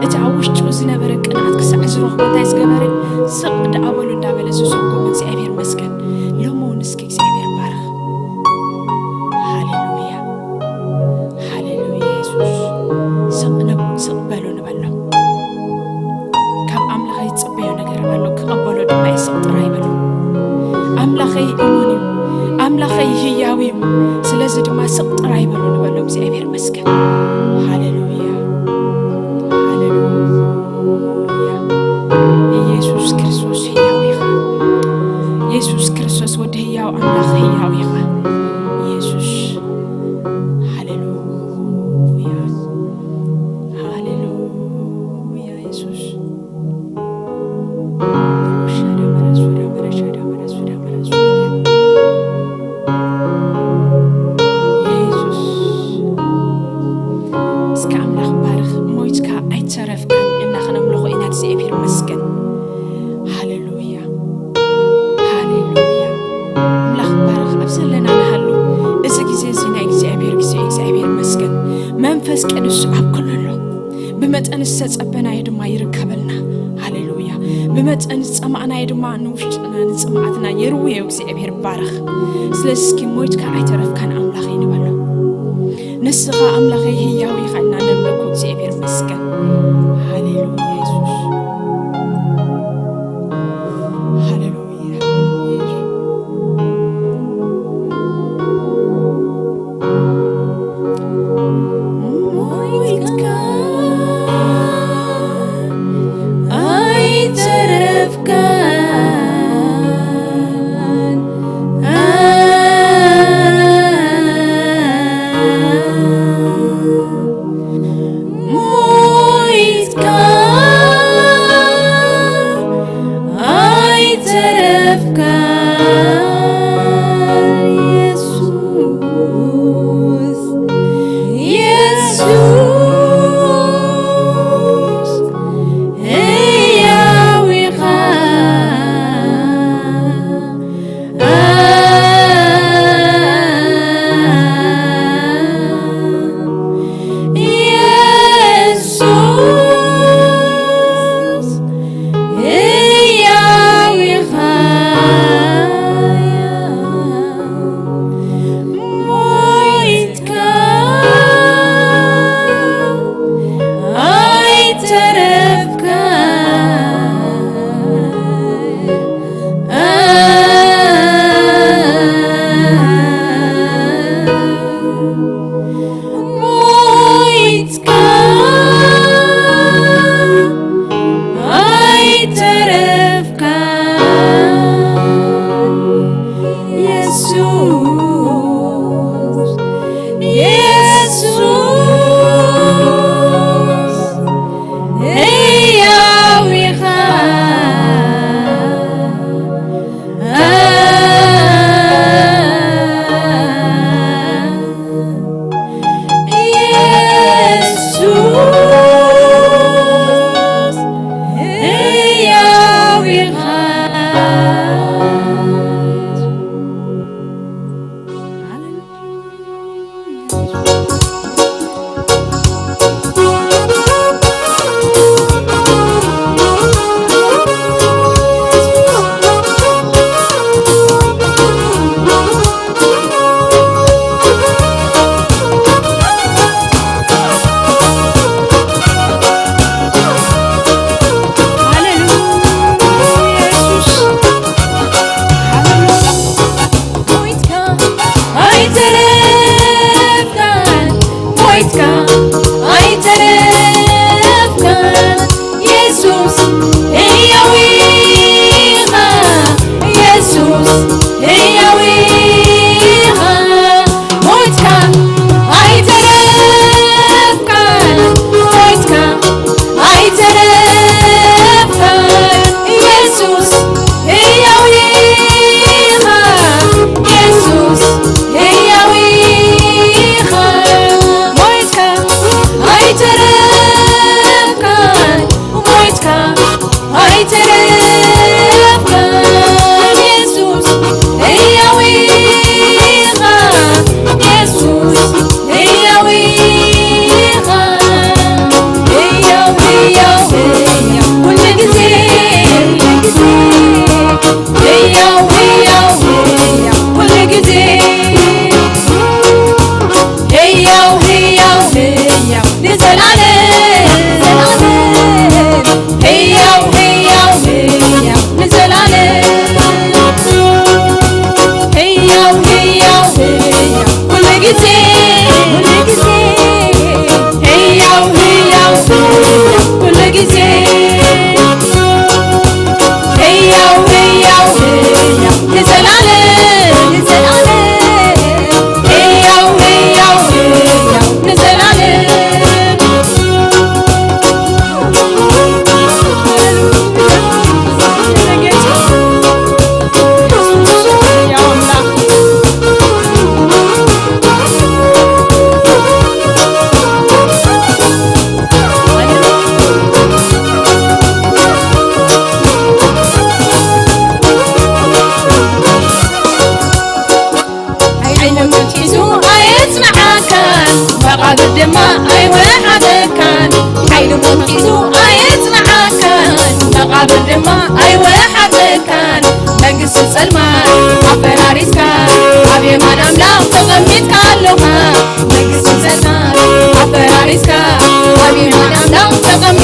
እቲ ኣብ ውሽጡ ዝነበረ ቅንኣት ክሳዕ ዝረኽቦ እንታይ ዝገበረ? ስቕ ደኣ በሉ እንዳበለ ዝሰጎመ እግዚኣብሔር መስገን። ሎሚ እውን እስኪ እግዚኣብሔር ባርኽ። ሃሌሉያ፣ ሃሌሉያ። የሱስ ስቕ ንብ-፣ ስቕ በሉ ንበሎ። ካብ ኣምላኸይ ዝጽበዮ ነገር ኣሎ፣ ክቕበሎ ድማ እየ። ስቕ ጥራይ በሉ። ኣምላኸይ እሙን እዩ፣ ኣምላኸይ ህያው እዩ። ስለዚ ድማ ስቕ ጥራይ በሉ ንበሎ። እግዚኣብሔር መስገን። ሃሌሉያ፣ ሃሌሉያ። ኢየሱስ ክርስቶስ ህያው ኢኻ። ኢየሱስ ክርስቶስ ወዲ ህያው ኣምላኽ ህያው ኢኻ። ኢየሱስ። ሃሌሉያ፣ ሃሌሉያ። ኢየሱስ። ኢየሱስ። እስከ ኣምላኽ ባርኽ። ሞይትካ ኣይተረፍካን እና ክነምልኾ ኢና። እግዚኣብሔር ይመስገን። ሃሌሉያ፣ ሃሌሉያ። ኣምላኽ ባርኽ። ኣብ ዘለና ንሃሉ፣ እዚ ግዜ እዚ ናይ እግዚኣብሔር ግዜ እዩ። እግዚኣብሔር ይመስገን። መንፈስ ቅዱስ ኣብ ኩሉ ኣሎ። ብመጠን ዝተጸበናዮ ድማ ይርከበልና። ሃሌሉያ። ብመጠን ዝጸማእናዮ ድማ ንውሽጥና ንጽምኣትና የርውዮ። እግዚኣብሔር ባርኽ። ስለዚ እስኪ ሞይትካ ኣይተረፍካን ኣምላኸይ ንበሎ። ንስኻ ኣምላኸይ ህያው ኢኻ እና ነምለኮ። እግዚኣብሔር ይመስገን። ሃሌሉያ የሱስ። ሃሌሉያ። ሞይትካ ኣይተረፍካን። ሞይ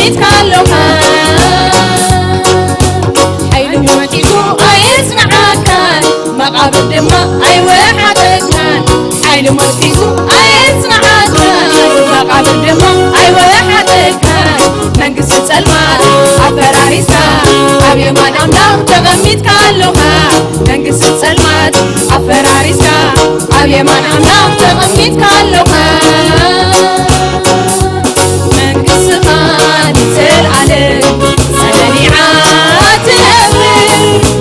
ተቐሚጥካ ኣለኻ። ሓይሊ ሞት ሒዙ ኣየጽንዓካን፣ መቓብር ድማ ኣይወሓጠካን። ሓይሊ ሞት ሒዙ ኣየጽንዓካን፣ መቓብር ድማ ኣይወሓጠካን። መንግስቲ ጸልማት ኣፈራሪስካ፣ ኣብ የማን ኣምላኽ ተቐሚጥካ ኣለኻ። መንግስቲ ጸልማት ኣፈራሪስካ፣ ኣብ የማን ኣምላኽ ተቐሚጥካ ኣለኻ። መንግስትኻ ንዘለዓለም ጸኒዓ ትነብር።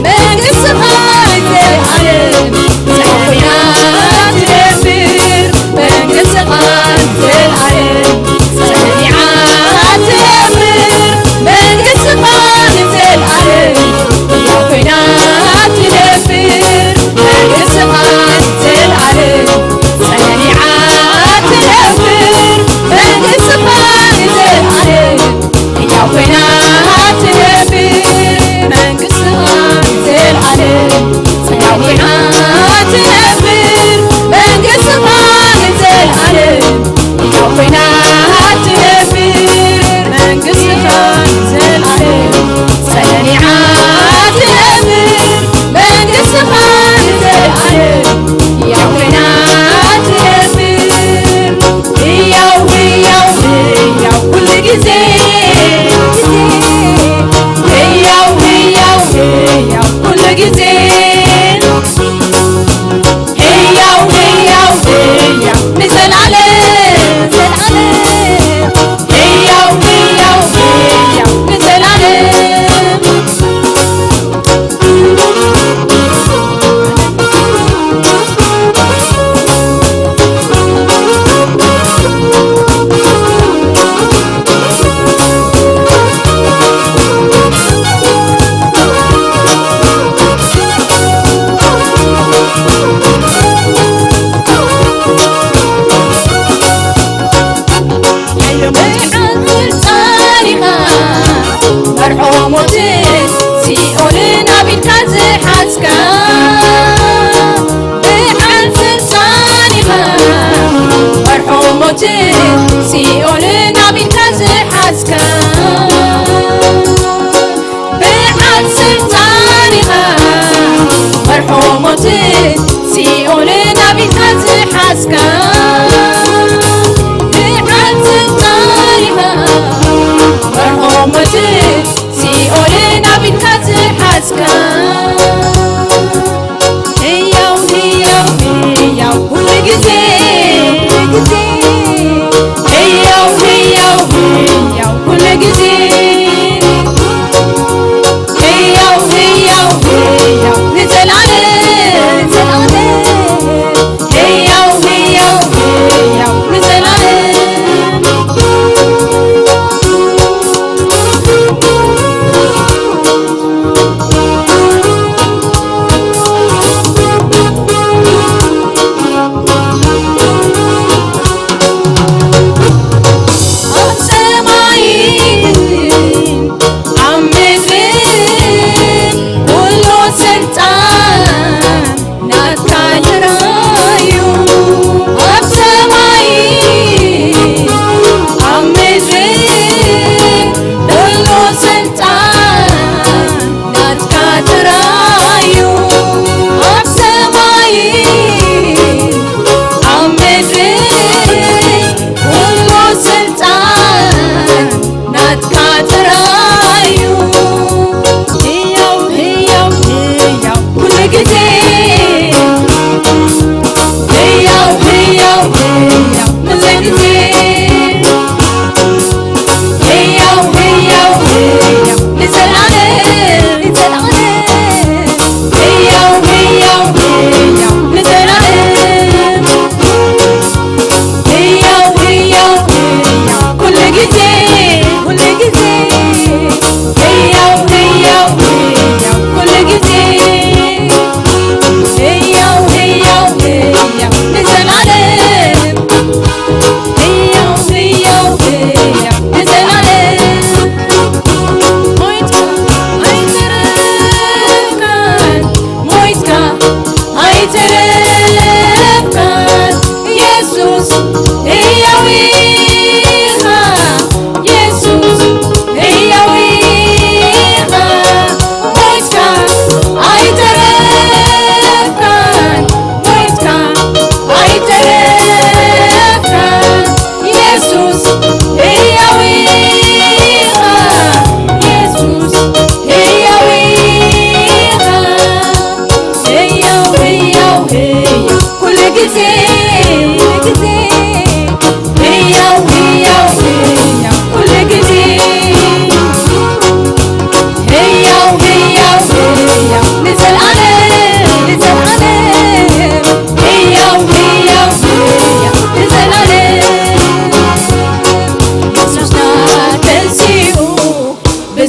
መንግስትኻ ንዘለዓለም ጸኒዓ ትነብር። መንግስትኻ ንዘለዓለም ጸኒዓ ትነብር። መንግስትኻ ንዘለዓለም ኮይና ትነብር።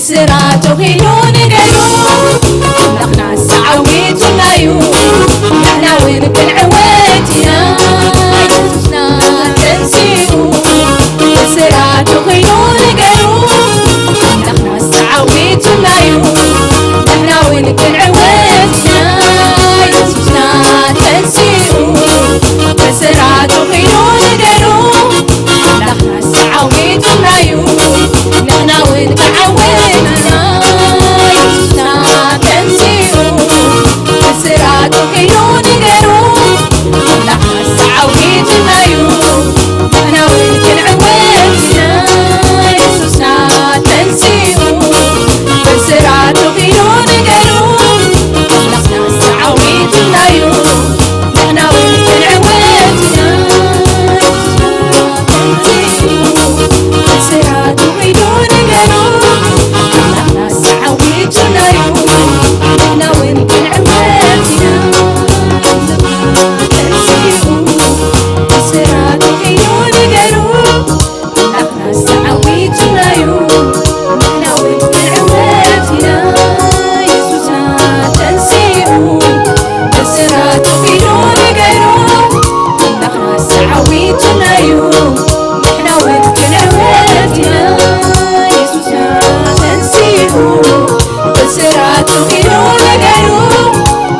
ስራቱ ኺዱ ንገሩ ኣምላኽና ተዓዊቱና እዩ። ንሕና እውን ክንዕወት ኢና። ኢየሱስና ተንሲኡ ስራቱ ኺዱ ንገሩ ኣምላኽና ተዓዊቱና እዩ። ንሕና እውን ክንዕወት ኢና። ኢየሱስና ተንሲኡ ስራቱ ኺዱ ንገሩ ኣምላኽና ተዓዊቱና እዩ። ንሕና እውን ክንዕወት ኢና። ኢየሱስና ተንሲኡ ብስራቱ ኺዱ ንገሩ ኣምላኽና ተዓዊቱና እዩ። ንሕና እውን ክንዕወት ኢና። ኢየሱስና ተንሲኡ ብስራቱ ኺዱ ንገሩ ኣምላኽና ተዓዊቱና እዩ። ንሕና እውን ክንዕወት ኢና። ስራቱ ኺዱ ንገሩ ኣምላኽና ተዓዊቱና እዩ። ንሕና እውን ክንዕወት ኢና። ስራቱ ኺዱ ንገሩ ኣምላኽና ተዓዊቱና እዩ። ንሕና እውን ክንዕወት ኢና። ኢየሱስና ተንሲኡ ብስራቱ ኺዱ ንገሩ ኣምላኽና ተዓዊቱና እዩ። ንሕና እውን ክንዕወት ኢና። ኢየሱስና ተንሲኡ ብስራቱ ኺዱ ንገሩ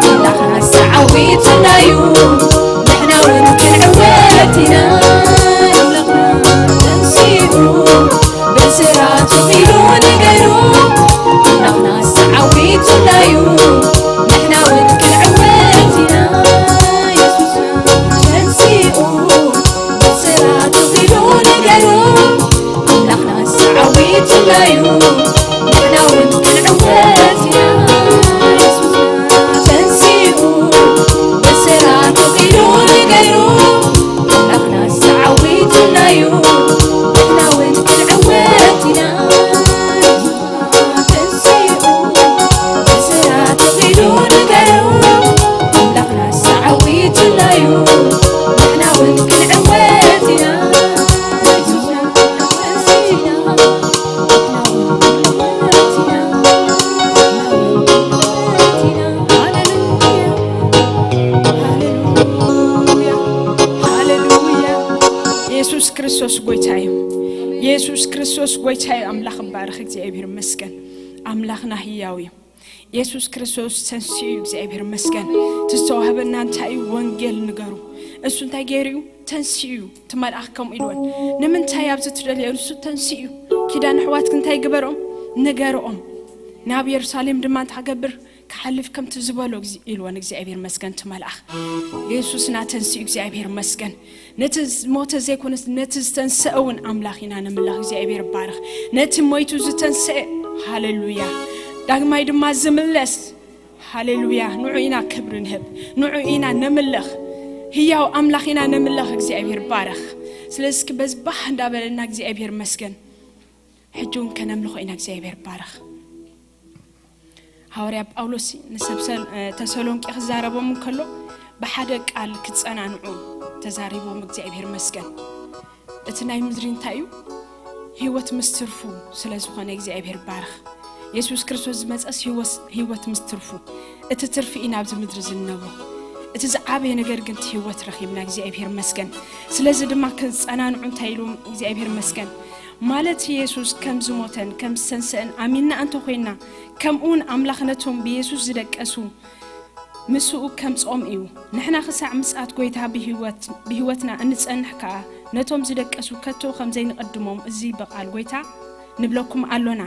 ኣምላኽና ተዓዊቱና እዩ። ንሕና እውን ክንዕወት ኢና። ኣምላኽና ተንሲኡ ብስራቱ ኺዱ ንገሩ ኣምላኽና ተዓዊቱና እዩ። ንሕና እውን ክንዕወት ኢና። ኢየሱስና ተንሲኡ ብስራቱ ኺዱ ንገሩ ኣምላኽና ተዓዊቱና እዩ። ንሕና እውን ክንዕወት ኢና። ኢየሱስና ተንሲኡ ብስራቱ ኺዱ ንገሩ ኣምላኽና ተዓዊቱና እዩ። ንሕና እውን ክንዕወት ኢና። ተንሲኡ ብስራቱ ኺዱ ንገሩ ኣምላኽና ተዓዊቱና እዩ። ንሕና እውን ክንዕወት ኢና። የሱስ ክርስቶስ ጎይታ እዩ። የሱስ ክርስቶስ ጎይታ እዩ። ኣምላኽ ይባረኽ። እግዚኣብሔር ይመስገን። ኣምላኽና ህያው እዩ። የሱስ ክርስቶስ ተንሲኡ እዩ። እግዚኣብሔር ይመስገን። እቲ ዝተዋህበና እንታይ እዩ? ወንጌል ንገሩ። እሱ እንታይ ገይሩ እዩ? ተንሲኡ እዩ። እቲ መልኣኽ ከምኡ ኢልወን፣ ንምንታይ ኣብዚ ትደልዮ? እሱ ተንሲኡ እዩ። ኪዳን ኣሕዋትክ እንታይ ግበሮም? ንገርኦም። ናብ የሩሳሌም ድማ እንታይ ክገብር? ክሓልፍ ከምቲ ዝበሎ ግዚ-፣ ኢልወን እግዚኣብሔር ይመስገን። እቲ መልኣኽ የሱስና ተንሲኡ እግዚኣብሔር ይመስገን። ነቲ ዝ-፣ ሞተ ዘይኮነስ ነቲ ዝተንሰአ እውን ኣምላኽ ኢና ንምለኽ። እግዚኣብሔር ይባረኽ። ነቲ ሞይቱ ዝተንሰአ፣ ሃሌሉያ፣ ዳግማይ ድማ ዝምለስ፣ ሃሌሉያ፣ ንዑ ኢና ክብሪ ንህብ፣ ንዑ ኢና ነምልኽ፣ ህያው ኣምላኽ ኢና ነምልኽ። እግዚኣብሔር ይባረኽ። ስለዚ እስኪ በዚ ባህ እንዳበለና እግዚኣብሔር ይመስገን። ሕጂ እውን ከነምልኾ ኢና። እግዚኣብሔር ይባረኽ። ሃዋርያ ጳውሎስ ንሰብ ሰል-፣ ተሰሎንቄ ክዛረቦም እንከሎ ብሓደ ቃል ክጸናንዑ ተዛሪቦም። እግዚኣብሔር ይመስገን። እቲ ናይ ምድሪ እንታይ እዩ? ህይወት ምስ ትርፉ ስለ ዝኾነ እግዚኣብሔር ይባረኽ። የሱስ ክርስቶስ ዝመጸስ ህይወት፣ ህይወት ምስ ትርፉ፣ እቲ ትርፊ ኢና ኣብዚ ምድሪ ዝንነብሮ። እቲ ዝዓበየ ነገር ግን እቲ ህይወት ረኺብና። እግዚኣብሔር ይመስገን። ስለዚ ድማ ክጸናንዑ እንታይ ኢሎም? እግዚኣብሔር ይመስገን። ማለት የሱስ ከም ዝሞተን ከም ዝተንስአን ኣሚንና እንተኾይንና፣ ከምኡውን ኣምላኽ ነቶም ብየሱስ ዝደቀሱ ምስኡ ከምጽኦም እዩ። ንሕና ክሳዕ ምጽኣት ጐይታ ብህይወት-፣ ብህይወትና እንጸንሕ ከኣ፣ ነቶም ዝደቀሱ ከቶ ከም ዘይንቐድሞም እዚ ብቓል ጐይታ ንብለኩም ኣሎና።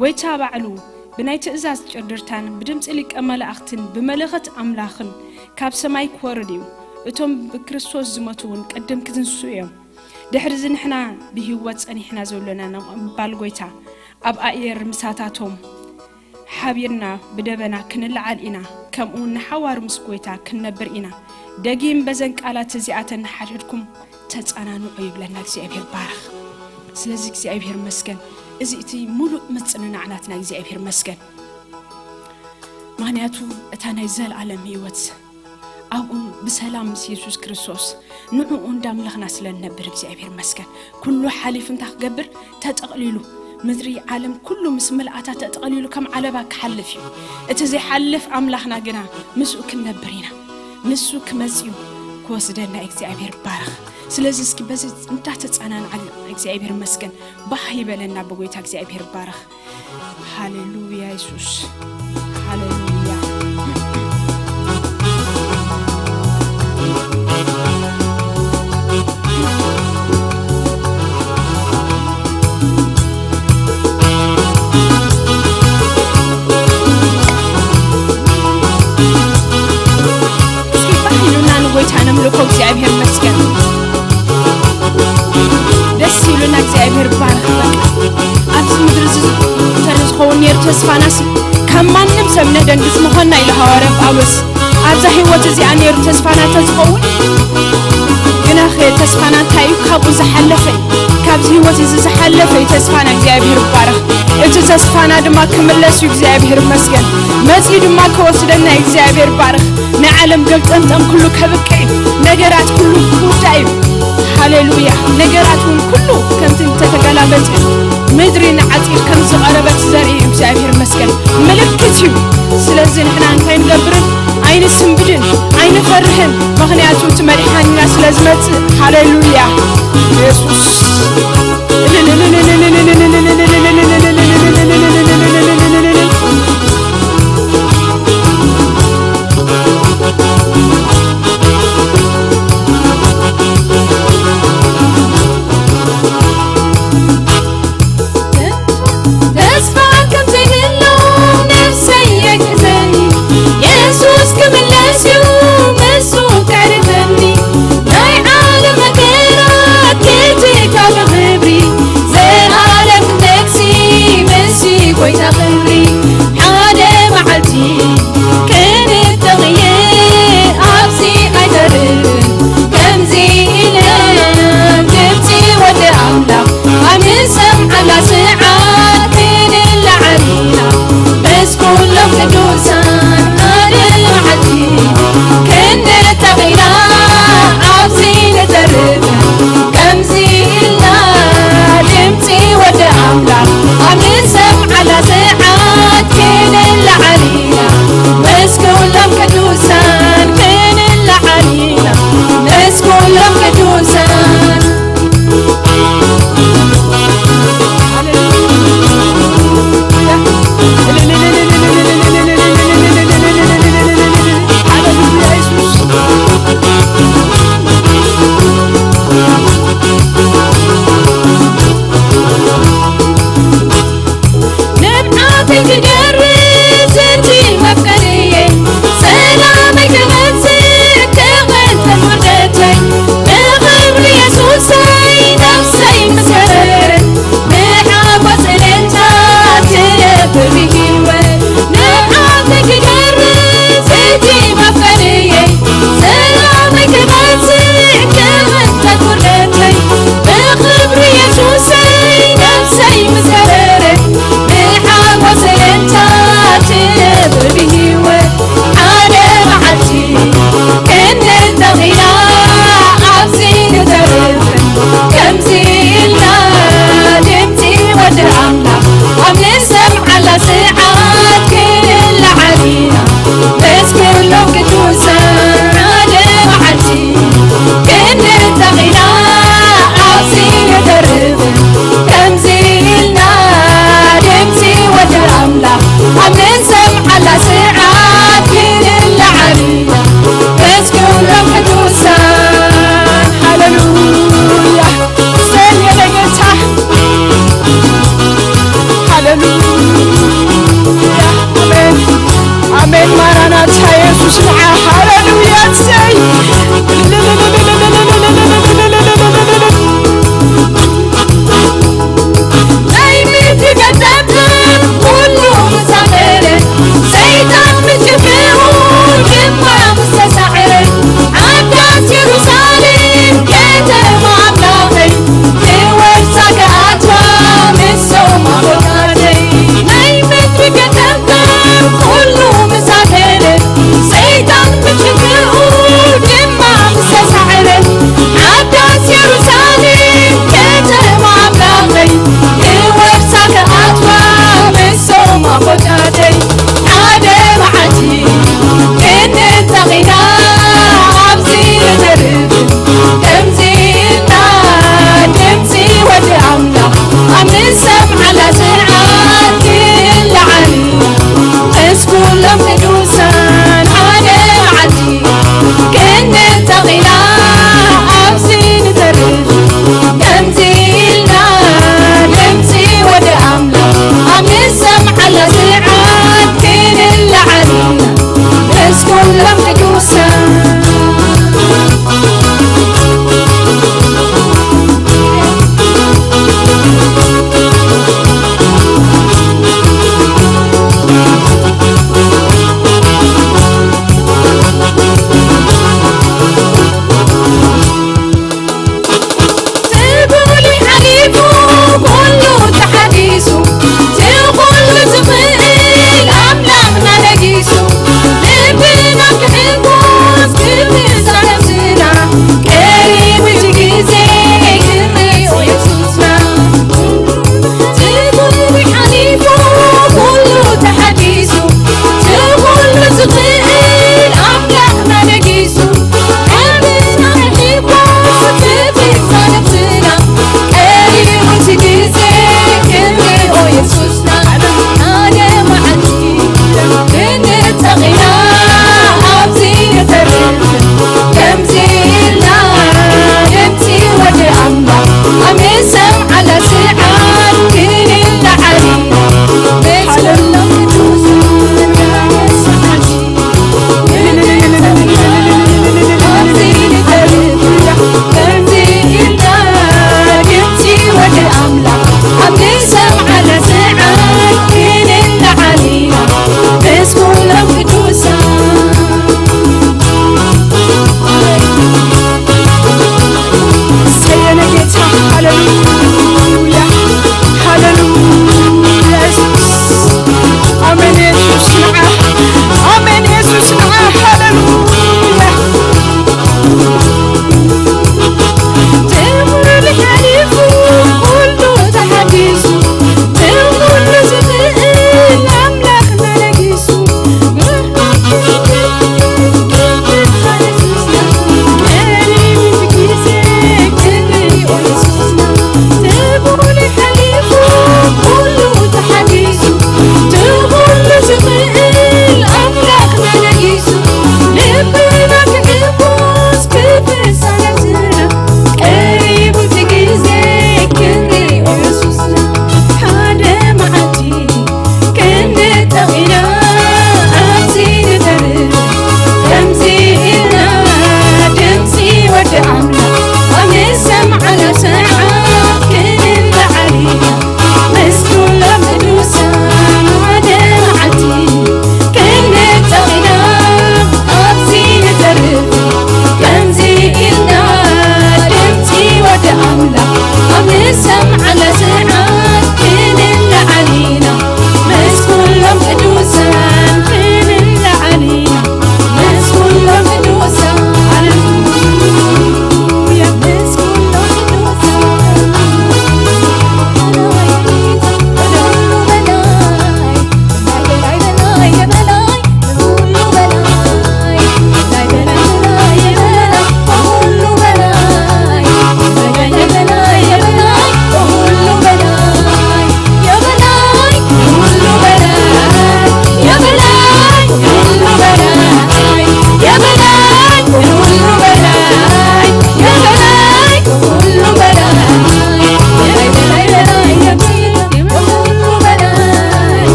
ጐይታ ባዕሉ ብናይ ትእዛዝ ጭርድርታን ብድምጺ ሊቀ መላእኽትን ብመለኸት ኣምላኽን ካብ ሰማይ ክወርድ እዩ። እቶም ብክርስቶስ ዝሞቱ እውን ቅድም ክትንስኡ እዮም። ድሕርዚ ንሕና ብህይወት ጸኒሕና ዘሎና ንምባል ጐይታ ኣብ ኣየር ምሳታቶም ሓቢርና ብደበና ክንለዓል ኢና፣ ከምኡ ንሓዋሩ ምስ ጐይታ ክንነብር ኢና። ደጊም በዘን ቃላት እዚኣተን ንሓድሕድኩም ተጸናንዑ ይብለና። እግዚኣብሔር ባረኽ። ስለዚ እግዚኣብሔር መስገን። እዚ እቲ ሙሉእ ምጽንናዕ ናትና እግዚኣብሔር መስገን። ምኽንያቱ እታ ናይ ዘለኣለም ህይወት ኣብኡ ብሰላም ምስ የሱስ ክርስቶስ ንዕኡ እንዳምለኽና ስለ ንነብር እግዚኣብሔር መስገን። ኩሉ ሓሊፉ እንታይ ክገብር? ተጠቕሊሉ ምድሪ ዓለም ኩሉ ምስ ምልኣታ ተጠቕሊሉ ከም ዓለባ ክሓልፍ እዩ። እቲ ዘይሓልፍ ኣምላኽና ግና ምስኡ ክንነብር ኢና። ንሱ ክመጽእ እዩ፣ ክወስደና እግዚኣብሔር ባረኽ። ስለዚ እስኪ በዚ እንዳተጸናንዓና እግዚኣብሔር ይመስገን ባህ ይበለና ብጎይታ እግዚኣብሔር ባረኽ። ሃሌሉያ የሱስ፣ ሃሌሉያ። እስኪ ባህ ኢሉና ንጎይታ ነምልኮ። እግዚኣብሔር ይመስገን። ደስ ይብሉና። እግዚኣብሔር ባርኽ። በቃ ኣብዚ ምድሪ እዚ እንተ ዝኸውን ነይሩ ተስፋናሲ ካብ ማንም ሰብ ነደንግጽ ምኾንና ኢሉ ሃዋርያ ጳውሎስ። ኣብዛ ህይወት እዚኣ ነይሩ ተስፋና ተዝኸውን፣ ግናኸ ተስፋና እንታይ እዩ? ካብኡ ዝሓለፈ እዩ። ካብዚ ህይወት እዚ ዝሓለፈ እዩ ተስፋና። እግዚኣብሔር ይባረኽ። እቲ ተስፋና ድማ ክምለስ እዩ። እግዚኣብሔር ይመስገን። መጺኡ ድማ ክወስደና እዩ። እግዚኣብሔር ይባረኽ። ናይ ዓለም ገልጠምጠም ኩሉ ከብቅዕ እዩ። ነገራት ኩሉ ክውዳእ እዩ። ሃሌሉያ። ነገራት እውን ኩሉ ከምቲ እንተተገላበጠ፣ ምድሪ ንዓጺድ ከም ዝቐረበት ዘርኢ እዩ። እግዚኣብሔር ይመስገን። ምልክት እዩ። ስለዚ ንሕና እንታይ ንገብርን? ኣይንስንብድን፣ ኣይንፈርህን። ምኽንያቱ እቲ መድሓኒና ስለ ዝመጽእ። ሃሌሉያ። የሱስ። ተስፋ ከም ዘይብሉ ነፍሰይ የግእዘኒ። የሱስ ክምለስ እዩ፣ ንሱ ከዕርፈኒ። ናይ ዓለም ነገራት ክትካ ብኽብሪ፣ ዘላለም ክንነግሲ ምስቲ ጎይታ ክብሪ። ሓደ መዓልቲ ክንተቕየ ኣብዚ ኣይተርፍን። ከምዚ ኢለ ድምጺ ወዲ ኣምላኽ ኣብ ንሰምዓላ ሰዓት ክንለዓል ኢና። ምስ ኩሎም ቅዱሳን ሓደ መዓልቲ ክንተቕ ኢና ኣብዚ ንተርፍ። ከምዚ ኢልና ድምጺ ወዲ ኣምላኽ ኣብ ንሰምዓላ ሰዓት ክንለዓል ኢና። ምስ ኩሎም ቅዱሳን ክንለዓል ኢና። ምስ ኩሎም ቅዱሳን። ንብዓተይ ክገርዝ እቲ መፍቀሪየ፣ ሰላመይ ክመጽእ ክቕንጥጥ ውርደተይ፣ ብኽብሪ የሱሰይ ነፍሰይ ምስ ከበረት፣ ብሓጎስ እልልታ ትነብር ብህይወት። ንብዓተይ ክገርዝ እቲ መፍቀሪየ፣ ሰላመይ ክመጽእ ክቕንጥጥ ውርደተይ፣ ብኽብሪ የሱሰይ ነፍሰይ ምስ ከበረት፣ ብሓጎስ እልልታ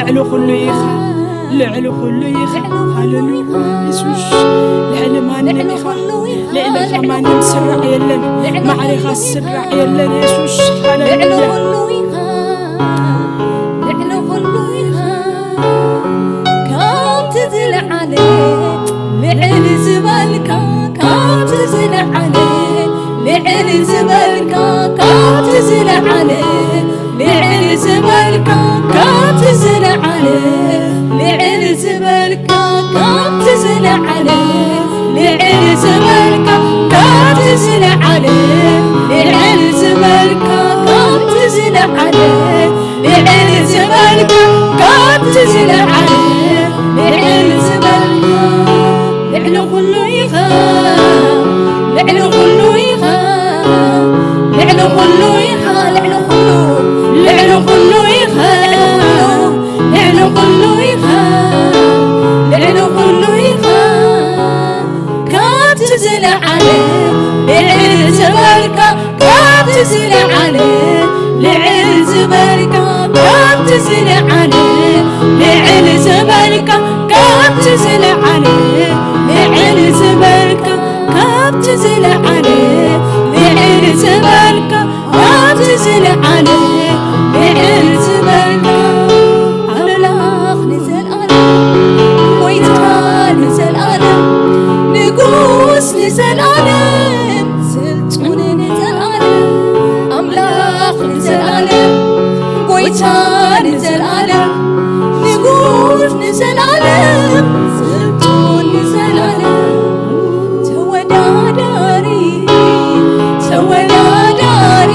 ልዕሊ ኩሉ ኢኻ፣ ልዕሊ ኩሉ ኢኻ። ሃሌሉያ የሱስ። ልዕሊ ማንም ኢኻ፣ ልዕልኻ ማንም ስራዕ የለን። ማዕሬኻ ስራዕ የለን የሱስ። ልዕሊ ሃሌሉያ። ኩሉ ኢኻ፣ ልዕሊ ኩሉ ኢኻ። ካብቲ ዝለዓለ ልዕሊ ዝበልካ፣ ካብቲ ዝለዓለ ልዕሊ ዝበልካ፣ ካብቲ ዝለዓለ ልዕሊ ዝበልካ፣ ካብቲ ዝለዓለ ልዕሊ ዝበልካ፣ ካብቲ ዝለዓለ ልዕሊ ዝበልካ፣ ካብቲ ዝለዓለ ልዕሊ ዝበልካ፣ ካብቲ ዝለዓለ ልዕሊ ዝበልካ፣ ካብቲ ዝለዓለ ልዕሊ ዝበልካ፣ ልዕሊ ኩሉ ኢኻ፣ ልዕሊ ኩሉ ኢኻ፣ ልዕሊ ኩሉ ኢኻ፣ ልዕሊ ኩሉ፣ ልዕሊ ኩሉ ኢኻ፣ ልዕሊ ኩሉ ኢኻ፣ ልዕሊ ኩሉ ኢኻ። ካብቲ ዝለዓለ ልዕሊ ዝበልካ፣ ካብቲ ዝለዓለ ልዕሊ ዝበልካ፣ ካብቲ ዝለዓለ ልዕሊ ዝበልካ፣ ካብቲ ዝለዓለ ልዕሊ ዝበልካ፣ ካብቲ ዝለዓለ ልዕሊ ዝበልካ፣ ካብቲ ዝለዓለ ልዕሊ ዝበልካ፣ ኣምላኽ ንዘለኣለም፣ ጎይታ ንዘለኣለም፣ ንጉስ ንዘለኣለም፣ ስልጡን ንዘለኣለም፣ ኣምላኽ ንዘለኣለም፣ ጎይታ ንዘለኣለም፣ ንጉስ ንዘለኣለም፣ ስልጡን ንዘለኣለም። ተወዳዳሪ፣ ተወዳዳሪ፣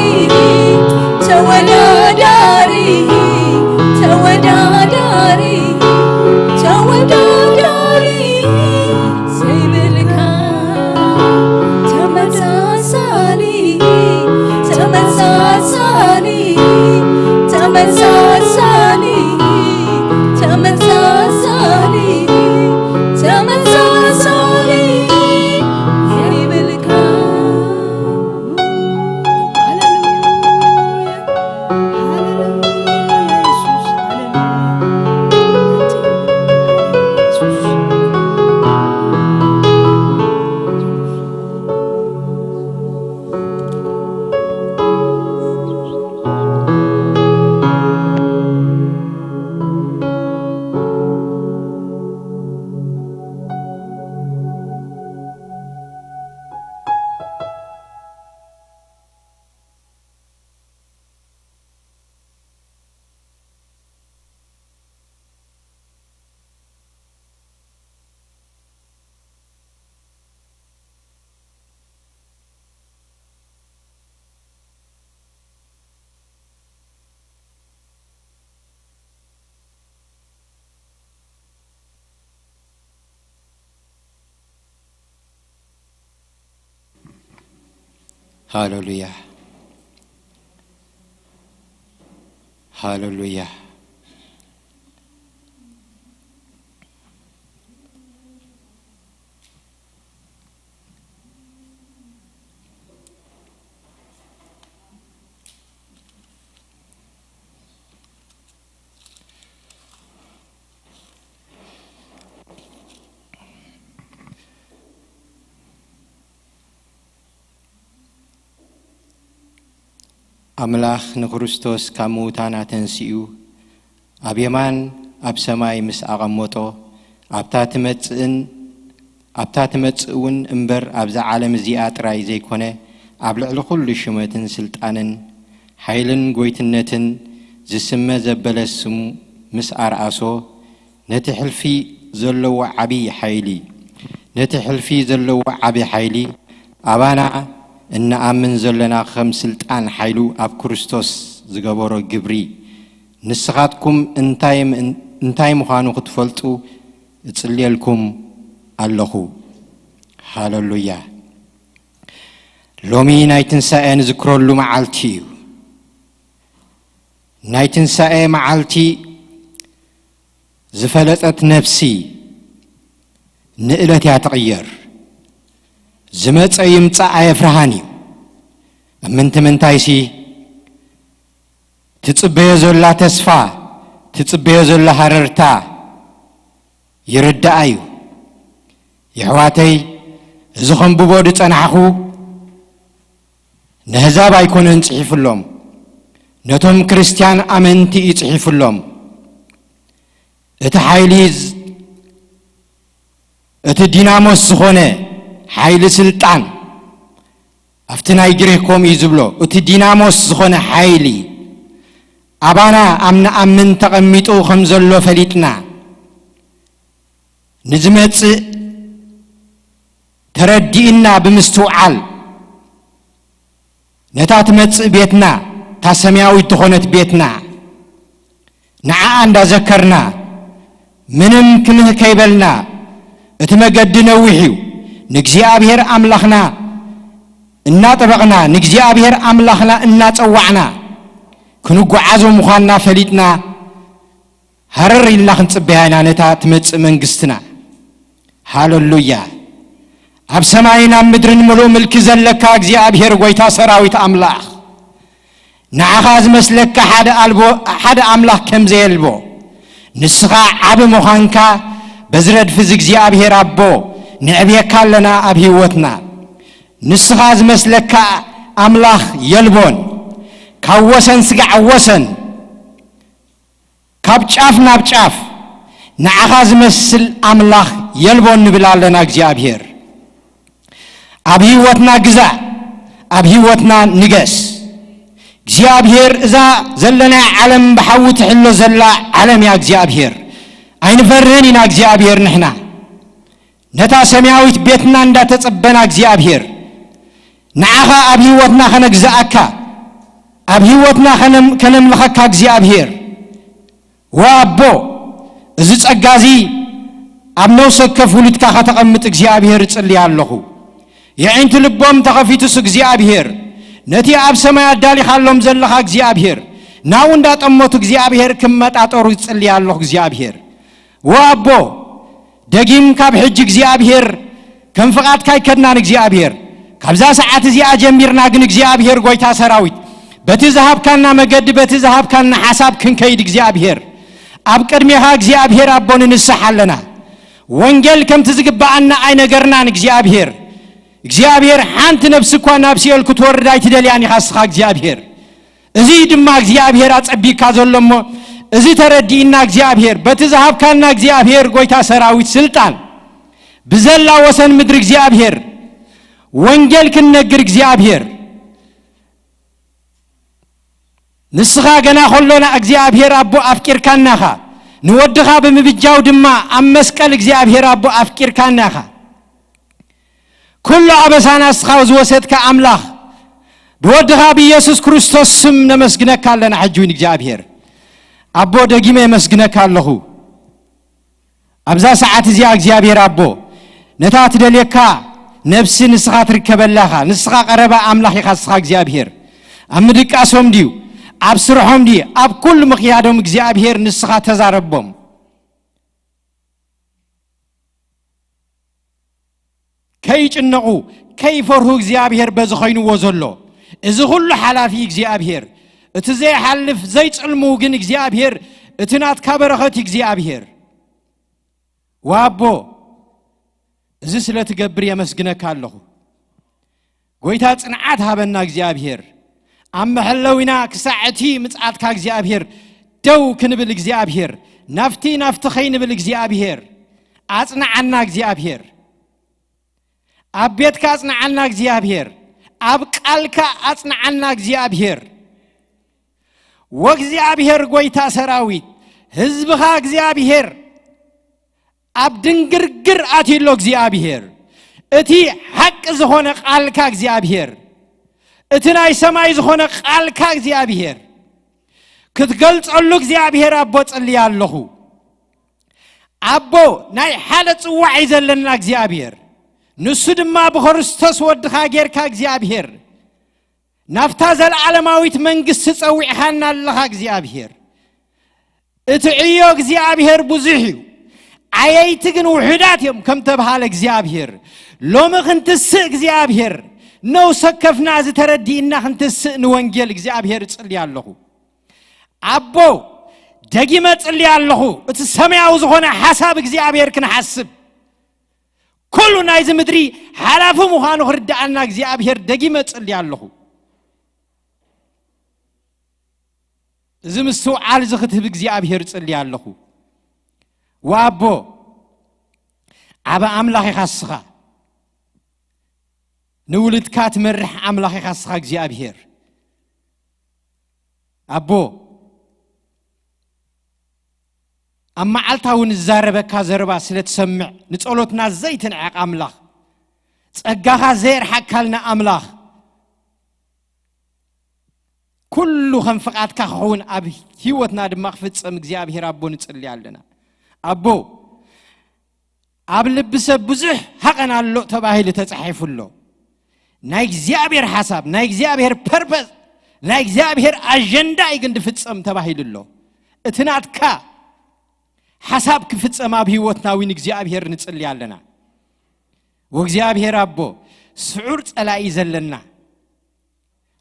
ተወዳዳሪ፣ ተወዳዳሪ፣ ተወዳዳሪ ዘይብልካ፣ ተመሳሳሊ፣ ተመሳሳሊ፣ ተመሳሳሊ፣ ተመሳሳሊ፣ ተመሳሳሊ ዘይብልካ። ሃሌሉያ፣ ሃሌሉያ፣ የሱስ፣ ሃሌሉያ፣ የሱስ። ሃሌሉያ፣ ሃሌሉያ። ኣምላኽ ንክርስቶስ ካብ ምዉታን ኣተንሲኡ፣ ኣብ የማን ኣብ ሰማይ ምስ ኣቐመጦ፣ ኣብታ ትመጽእን ኣብታ ትመጽእ እውን እምበር፣ ኣብዛ ዓለም እዚኣ ጥራይ ዘይኮነ፣ ኣብ ልዕሊ ኩሉ ሹመትን ስልጣንን ሓይልን ጎይትነትን ዝስመ ዘበለ ስሙ ምስ ኣርኣሶ፣ ነቲ ሕልፊ ዘለዎ ዓቢ ሓይሊ፣ ነቲ ሕልፊ ዘለዎ ዓቢ ሓይሊ፣ ኣባና እንኣምን ዘለና፣ ከም ስልጣን ሓይሉ ኣብ ክርስቶስ ዝገበሮ ግብሪ፣ ንስኻትኩም እንታይ ም-፣ እንታይ ምዃኑ ክትፈልጡ እጽልየልኩም ኣለኹ። ሃሌሉያ። ሎሚ ናይ ትንሳኤ ንዝክረሉ መዓልቲ እዩ። ናይ ትንሳኤ መዓልቲ ዝፈለጠት ነፍሲ ንእለት እያ ትቕየር። ዝመጸ ይምጻእ ኣየፍርሃን እዩ። እምንቲ ምንታይሲ ትጽበዮ ዘላ ተስፋ ትጽበዮ ዘሎ ሃረርታ ይርዳኣ እዩ። የሕዋተይ፣ እዚ ኸንብቦ ዝጸናሕኹ ንህዛብ ኣይኮነን ጽሒፍሎም፣ ነቶም ክርስትያን ኣመንቲ እዩ ጽሒፍሎም። እቲ ሓይሊ ዝ-፣ እቲ ዲናሞስ ዝኾነ ሓይሊ ስልጣን፣ ኣብቲ ናይ ግሪክ ከምኡ እዩ ዝብሎ፣ እቲ ዲናሞስ ዝኾነ ሓይሊ ኣባና ኣብ ንኣምን ተቐሚጡ ከም ዘሎ ፈሊጥና፣ ንዝመጽእ ተረዲእና ብምስትውዓል፣ ነታ ትመጽእ ቤትና፣ እታ ሰማያዊት ዝኾነት ቤትና፣ ንዓኣ እንዳዘከርና፣ ምንም ክምህ ከይበልና፣ እቲ መገዲ ነዊሕ እዩ። ንእግዚኣብሔር ኣምላኽና እናጠበቕና፣ ንእግዚኣብሔር ኣምላኽና እናጸዋዕና ክንጓዓዞ ምዃንና ፈሊጥና፣ ሃረር ኢልና ክንጽበያ ኢና ነታ ትመጽእ መንግስትና። ሃለሉያ! ኣብ ሰማይን ኣብ ምድርን ምሉእ ምልኪ ዘለካ እግዚኣብሔር፣ ጐይታ ሰራዊት ኣምላኽ፣ ንዓኻ ዝመስለካ ሓደ ኣልቦ፣ ሓደ ኣምላኽ ከም ዘየልቦ፣ ንስኻ ዓቢ ምዃንካ በዚ ረድፊ እዚ እግዚኣብሔር ኣቦ ንዕብየካ ኣለና ኣብ ህይወትና። ንስኻ ዝመስለካ ኣምላኽ የልቦን፣ ካብ ወሰን ስጋዕ ወሰን፣ ካብ ጫፍ ናብ ጫፍ ንዓኻ ዝመስል ኣምላኽ የልቦን ንብል ኣለና እግዚኣብሔር። ኣብ ህይወትና ግዛእ፣ ኣብ ህይወትና ንገስ እግዚኣብሔር። እዛ ዘለናያ ዓለም ብሓዊ ትሕሎ ዘላ ዓለም እያ እግዚኣብሔር። ኣይንፈርህን ኢና እግዚኣብሔር ንሕና። ነታ ሰማያዊት ቤትና እንዳተጸበና እግዚኣብሔር፣ ንዓኻ ኣብ ህይወትና ከነግዝኣካ፣ ኣብ ህይወትና ከነም-፣ ከነምልኸካ እግዚኣብሔር። ወኣቦ፣ እዚ ጸጋ እዚ ኣብ ነፍሲ ወከፍ ውሉድካ ከተቐምጥ እግዚኣብሔር እጽሊ ኣለኹ። የዒንቲ ልቦም ተኸፊቱስ እግዚኣብሔር፣ ነቲ ኣብ ሰማይ ኣዳሊኻሎም ዘለኻ እግዚኣብሔር፣ ናብኡ እንዳጠመቱ እግዚኣብሔር ክመጣጠሩ እጽሊ ኣለኹ እግዚኣብሔር። ወኣቦ፣ ደጊም ካብ ሕጂ እግዚኣብሔር ከም ፍቓድካ ኣይከድናን እግዚኣብሔር። ካብዛ ሰዓት እዚኣ ጀሚርና ግን እግዚኣብሔር ጐይታ ሰራዊት፣ በቲ ዝሃብካና መገዲ፣ በቲ ዝሃብካና ሓሳብ ክንከይድ እግዚኣብሔር፣ ኣብ ቅድሜኻ እግዚኣብሔር ኣቦ ንንስሕ ኣለና። ወንጌል ከምቲ ዝግብኣና ኣይነገርናን እግዚኣብሔር። እግዚኣብሔር፣ ሓንቲ ነፍሲ እኳ ናብ ሲኦል ክትወርድ ኣይትደልያን ኢኻ እስኻ እግዚኣብሔር። እዚ ድማ እግዚኣብሔር ኣጸቢካ ዘሎ እሞ፣ እዚ ተረዲእና እግዚኣብሔር፣ በቲ ዝሃብካና እግዚኣብሔር ጐይታ ሰራዊት ስልጣን፣ ብዘላ ወሰን ምድሪ እግዚኣብሔር፣ ወንጌል ክንነግር እግዚኣብሔር፣ ንስኻ ገና ከሎና እግዚኣብሔር ኣቦ ኣፍቂርካና ኢኻ። ንወድኻ ብምብጃው ድማ ኣብ መስቀል እግዚኣብሔር ኣቦ ኣፍቂርካና ኢኻ። ኩሉ ኣበሳና እስኻ ዝወሰድካ ኣምላኽ፣ ብወድኻ ብኢየሱስ ክርስቶስ ስም ነመስግነካ ኣለና። ሕጂ እውን እግዚኣብሔር ኣቦ፣ ደጊመ የመስግነካ ኣለኹ። ኣብዛ ሰዓት እዚኣ እግዚኣብሔር ኣቦ፣ ነታ ትደልየካ ነፍሲ ንስኻ ትርከበላ ኢኻ። ንስኻ ቀረባ ኣምላኽ ኢኻ። ንስኻ እግዚኣብሔር፣ ኣብ ምድቃሶም ድዩ፣ ኣብ ስርሖም ድዩ፣ ኣብ ኩሉ ምኽያዶም እግዚኣብሔር ንስኻ ተዛረቦም። ከይጭነቑ፣ ከይፈርሁ እግዚኣብሔር በዚ ኮይንዎ ዘሎ። እዚ ኩሉ ሓላፊ እግዚኣብሔር፣ እቲ ዘይሓልፍ ዘይጽልሙ ግን እግዚኣብሔር፣ እቲ ናትካ በረኸት እግዚኣብሔር። ዋቦ፣ እዚ ስለ ትገብር የመስግነካ ኣለኹ። ጐይታ፣ ጽንዓት ሃበና እግዚኣብሔር። ኣብ መሐለዊና ክሳዕ እቲ ምጽኣትካ እግዚኣብሔር ደው ክንብል እግዚኣብሔር፣ ናፍቲ ናፍቲ ኸይንብል እግዚኣብሔር፣ ኣጽንዓና እግዚኣብሔር። ኣብ ቤትካ ኣጽንዓና እግዚኣብሔር፣ ኣብ ቃልካ ኣጽንዓና እግዚኣብሔር። ወእግዚኣብሔር ጐይታ ሰራዊት፣ ህዝብኻ እግዚኣብሔር ኣብ ድንግርግር ኣትዩ ኣሎ እግዚኣብሔር። እቲ ሓቂ ዝኾነ ቃልካ እግዚኣብሔር፣ እቲ ናይ ሰማይ ዝኾነ ቃልካ እግዚኣብሔር ክትገልጸሉ እግዚኣብሔር ኣቦ ጸልየ ኣለኹ። ኣቦ፣ ናይ ሓደ ጽዋዕ እዩ ዘለና እግዚኣብሔር፣ ንሱ ድማ ብክርስቶስ ወድኻ ጌርካ እግዚኣብሔር ናብታ ዘለዓለማዊት መንግስቲ ጸዊዕኻና ኣለኻ እግዚኣብሔር። እቲ ዕዮ እግዚኣብሔር ብዙሕ እዩ፣ ዓየይቲ ግን ውሑዳት እዮም ከም ተብሃለ እግዚኣብሔር፣ ሎሚ ክንትስእ እግዚኣብሔር፣ ነውሰ ከፍና እዚ ተረዲእና ክንትስእ ንወንጌል እግዚኣብሔር እጽሊ ኣለኹ። ኣቦ፣ ደጊመ ጽሊ ኣለኹ። እቲ ሰማያዊ ዝኾነ ሓሳብ እግዚኣብሔር ክንሓስብ፣ ኩሉ ናይዚ ምድሪ ሓላፊ ምዃኑ ክርድኣና እግዚኣብሔር ደጊመ ጽሊ ኣለኹ። እዚ ምስትውዓል እዚ ክትህብ እግዚኣብሔር ጽሊ ኣለኹ። ወኣቦ፣ ዓቢ ኣምላኽ ኢኻ እስኻ። ንውልድካ ትመርሕ ኣምላኽ ኢኻ እስኻ እግዚኣብሔር። ኣቦ፣ ኣብ መዓልታ እውን ዝዛረበካ ዘረባ ስለ ትሰምዕ፣ ንጸሎትና ዘይትንዕቕ ኣምላኽ፣ ጸጋኻ ዘየርሓካልና ኣምላኽ፣ ኩሉ ከም ፍቓድካ ክኸውን ኣብ ህይወትና ድማ ክፍጸም እግዚኣብሔር ኣቦ ንጽሊ ኣለና። ኣቦ፣ ኣብ ልቢ ሰብ ብዙሕ ሃቐን ኣሎ ተባሂሉ ተጻሒፉ ኣሎ። ናይ እግዚኣብሔር ሓሳብ፣ ናይ እግዚኣብሔር ፐርፐስ፣ ናይ እግዚኣብሔር ኣጀንዳ እዩ ግን ድፍጸም ተባሂሉ ኣሎ። እቲ ናትካ ሓሳብ ክፍጸም ኣብ ህይወትና እውን እግዚኣብሔር ንጽሊ ኣለና። ወእግዚኣብሔር ኣቦ፣ ስዑር ጸላኢ ዘለና፣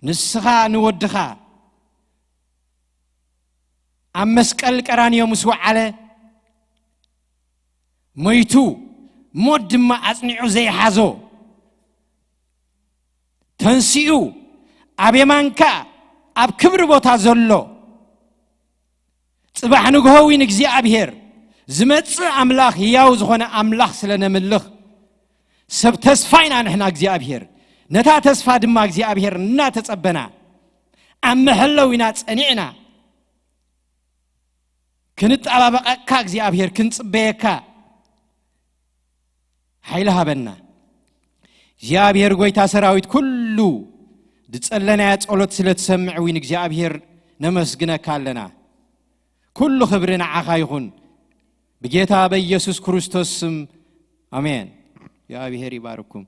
ንስኻ ንወድኻ ኣብ መስቀል ቀራንዮ ምስ ወዓለ፣ ሞይቱ፣ ሞት ድማ ኣጽኒዑ ዘይሓዞ፣ ተንሲኡ፣ ኣብ የማንካ ኣብ ክብሪ ቦታ ዘሎ፣ ጽባሕ ንግሆ እውን እግዚኣብሔር ዝመጽእ ኣምላኽ፣ ህያው ዝኾነ ኣምላኽ ስለ ነምልኽ፣ ሰብ ተስፋ ኢና ንሕና እግዚኣብሔር። ነታ ተስፋ ድማ እግዚኣብሔር እናተጸበና፣ ኣብ መሐለዊና ጸኒዕና፣ ክንጠባበቐካ እግዚኣብሔር፣ ክንጽበየካ ሓይሊ ሃበና። እግዚኣብሔር ጐይታ ሰራዊት፣ ኩሉ ዝጸለናዮ ጸሎት ስለ ትሰምዕ እውን እግዚኣብሔር ነመስግነካ ኣለና። ኩሉ ክብሪ ንዓኻ ይኹን፣ ብጌታ በኢየሱስ ክርስቶስ ስም፣ ኣሜን። እግዚኣብሔር ይባርኩም።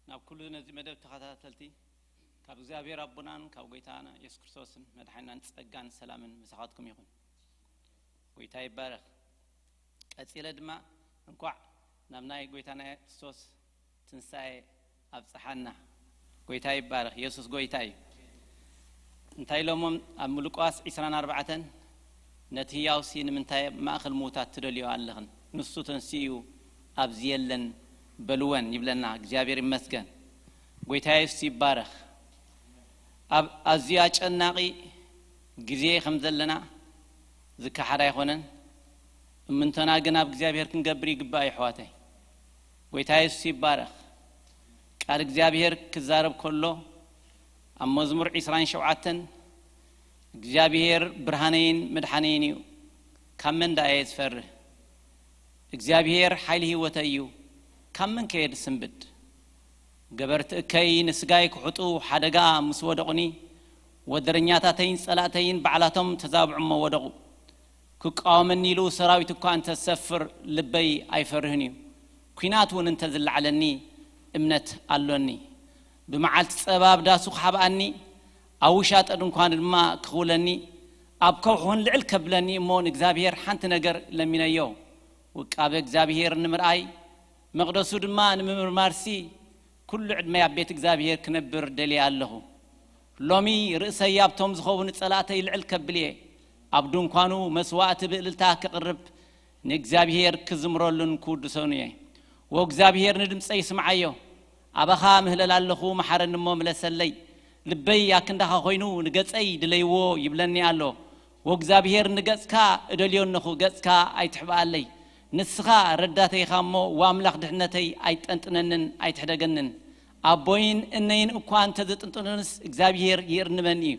ናብ ኩሉ ነዚ መደብ ተኸታተልቲ፣ ካብ እግዚኣብሔር ኣቦናን ካብ ጐይታና የሱስ ክርስቶስን መድሓኒናን ጸጋን ሰላምን ምሳኻትኩም ይኹን። ጐይታ ይባረኽ። ቀጺለ ድማ እንኳዕ ናብ ናይ ጐይታና የሱስ ክርስቶስ ትንሳኤ ኣብጽሓና። ጐይታ ይባረኽ። የሱስ ጐይታ እዩ። እንታይ ኢሎሞም ኣብ ሉቃስ ዕስራን ኣርባዕተን፣ "ነቲ ህያውሲ ንምንታይ ኣብ ማእከል ምዉታት ትደልዮ ኣለኽን? ንሱ ተንሲኡ እዩ፣ ኣብዚ የለን" በልወን ይብለና። እግዚኣብሔር ይመስገን። ጐይታ የሱስ ይባረኽ። ኣብ ኣዝዩ ኣጨናቒ ግዜ ከም ዘለና ዝከሓድ ኣይኮነን። እምንቶና ግን ኣብ እግዚኣብሔር ክንገብር ይግባእ፣ ኣሕዋተይ። ጐይታ የሱስ ይባረኽ። ቃል እግዚኣብሔር ክዛረብ ከሎ፣ ኣብ መዝሙር ዕስራን ሸውዓተን፣ "እግዚኣብሔር ብርሃነይን መድሓነይን እዩ፣ ካብ መን ደኣ እየ ዝፈርህ? እግዚኣብሔር ሓይሊ ህይወተይ እዩ፣ ካብ መን ከ እየ ዝስንብድ?" ገበርቲ እከይ ንስጋይ ክሑጡ ሓደጋ ምስ ወደቑኒ፣ ወደረኛታተይን ጸላእተይን ባዕላቶም ተዛብዑ እሞ ወደቑ። ክቃወመኒ ኢሉ ሰራዊት እኳ እንተ ዝሰፍር፣ ልበይ ኣይፈርህን እዩ። ኲናት እውን እንተ ዝለዓለኒ፣ እምነት ኣሎኒ። ብመዓልቲ ጸባ ኣብ ዳሱ ክሓብኣኒ፣ ኣብ ውሻጠ ድንኳኑ ድማ ክኽውለኒ፣ ኣብ ከውሒ እውን ልዕል ከብለኒ እሞ ንእግዚኣብሔር ሓንቲ ነገር ለሚነዮ። ውቃበ እግዚኣብሔር ንምርኣይ፣ መቕደሱ ድማ ንምምርማርሲ፣ ኩሉ ዕድመይ ኣብ ቤት እግዚኣብሔር ክነብር ደልየ ኣለኹ። ሎሚ ርእሰይ ኣብቶም ዝኸውን ጸላእተይ ልዕል ከብል እየ። ኣብ ድንኳኑ መስዋእቲ ብእልልታ ክቕርብ፣ ንእግዚኣብሔር ክዝምረሉን ክውድሰኑ እየ። ወእግዚኣብሔር ንድምጸይ ስምዓዮ። ኣባኻ ምህለል ኣለኹ፣ መሓረኒ እሞ ምለሰለይ። ልበይ ኣክንዳኻ ኮይኑ፣ ንገጸይ ድለይዎ ይብለኒ ኣሎ። ወእግዚኣብሔር ንገጽካ እደልዮ እነኹ፣ ገጽካ ኣይትሕብኣለይ። ንስኻ ረዳተይ ኢኻ እሞ፣ ወኣምላኽ ድሕነተይ ኣይትጠንጥነንን ኣይትሕደገንን። ኣቦይን እነይን እኳ እንተ ዘጥንጥኑንስ፣ እግዚኣብሔር ይእርንበኒ እዩ።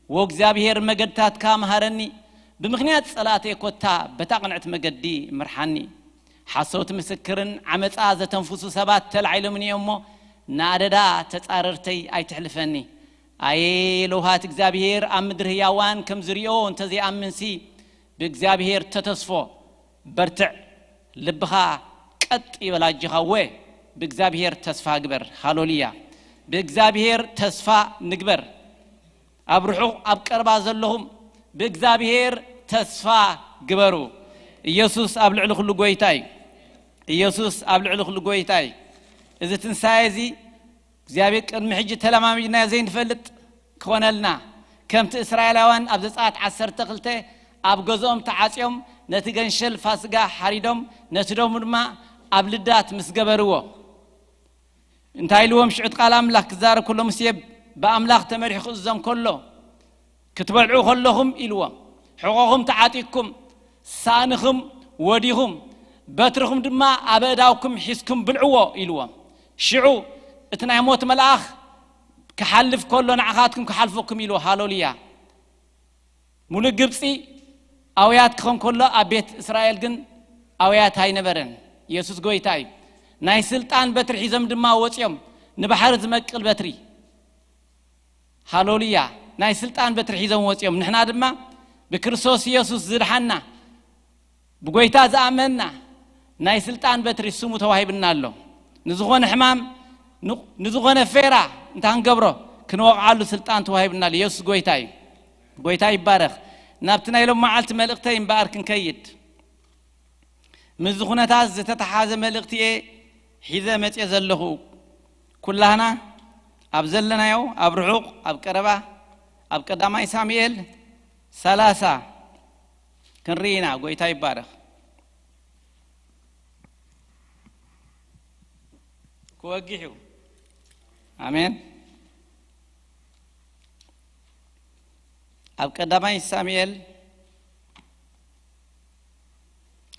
ወእግዚኣብሔር መገድታትካ መሃረኒ፣ ብምኽንያት ጸላእተይ ኮታ በታ ቅንዕቲ መገዲ ምርሓኒ። ሓሰውቲ ምስክርን ዓመጻ ዘተንፍሱ ሰባት ተላዒሎምኒ እዮም እሞ፣ ንኣደዳ ተጻረርተይ ኣይትሕልፈኒ። ኣየ ለውሃት እግዚኣብሔር ኣብ ምድሪ ህያዋን ከም ዝሪኦ እንተዘይኣምንሲ፣ ብእግዚኣብሔር ተተስፎ። በርትዕ፣ ልብኻ ቀጥ ይበል ኣጆኻ እወ፣ ብእግዚኣብሔር ተስፋ ግበር። ሃሌሉያ። ብእግዚኣብሔር ተስፋ ንግበር። ኣብ ርሑቕ ኣብ ቀረባ ዘለኹም ብእግዚኣብሔር ተስፋ ግበሩ። ኢየሱስ ኣብ ልዕሊ ኩሉ ጎይታ እዩ። ኢየሱስ ኣብ ልዕሊ ኩሉ ጎይታ እዩ። እዚ ትንሳኤ እዚ እግዚኣብሔር ቅድሚ ሕጂ ተለማሚድናዮ ዘይንፈልጥ ክኾነልና፣ ከምቲ እስራኤላውያን ኣብ ዘጸኣት ዓሰርተ ክልተ ኣብ ገዝኦም ተዓጽዮም ነቲ ገንሸል ፋስጋ ሓሪዶም ነቲ ደሙ ድማ ኣብ ልዳት ምስ ገበርዎ። እንታይ ኢልዎም? ሽዑ እቲ ቃል ኣምላኽ ክዛረብ ከሎ፣ ሙሴ ብኣምላኽ ተመሪሑ ክእዞም ከሎ፣ ክትበልዑ ከለኹም ኢልዎም፣ ሕቖኹም ተዓጢቅኩም፣ ሳእንኹም ወዲኹም፣ በትርኹም ድማ ኣብ ኣእዳውኩም ሒዝኩም ብልዕዎ ኢልዎም። ሽዑ እቲ ናይ ሞት መልኣኽ ክሓልፍ ከሎ ንዓኻትኩም ክሓልፈኩም ኢልዎ። ሃሌሉያ። ሙሉእ ግብጺ ኣውያት ክኾን ከሎ፣ ኣብ ቤት እስራኤል ግን ኣውያት ኣይነበረን። ኢየሱስ ጎይታ እዩ። ናይ ስልጣን በትሪ ሒዞም ድማ ወጺኦም፣ ንባሕሪ ዝመቅል በትሪ። ሃሌሉያ። ናይ ስልጣን በትሪ ሒዞም ወጺኦም። ንሕና ድማ ብክርስቶስ ኢየሱስ ዝድሓና፣ ብጎይታ ዝኣመንና፣ ናይ ስልጣን በትሪ ስሙ ተዋሂብና ኣሎ። ንዝኾነ ሕማም፣ ን-፣ ንዝኾነ ፌራ እንታ ክንገብሮ፣ ክንወቕዓሉ ስልጣን ተዋሂብና ኣሎ። ኢየሱስ ጎይታ እዩ። ጎይታ ይባረኽ። ናብቲ ናይ ሎም መዓልቲ መልእኽተይ እምበኣር ክንከይድ፣ ምስዚ ኩነታት ዝተተሓዘ መልእኽቲ እየ ሒዘ መጽየ ዘለኹ። ኩላህና ኣብ ዘለናዮ፣ ኣብ ርሑቕ፣ ኣብ ቀረባ፣ ኣብ ቀዳማይ ሳሙኤል ሰላሳ ክንርኢ ኢና። ጎይታ ይባረኽ። ክወግሕ እዩ። ኣሜን። ኣብ ቀዳማይ ሳሙኤል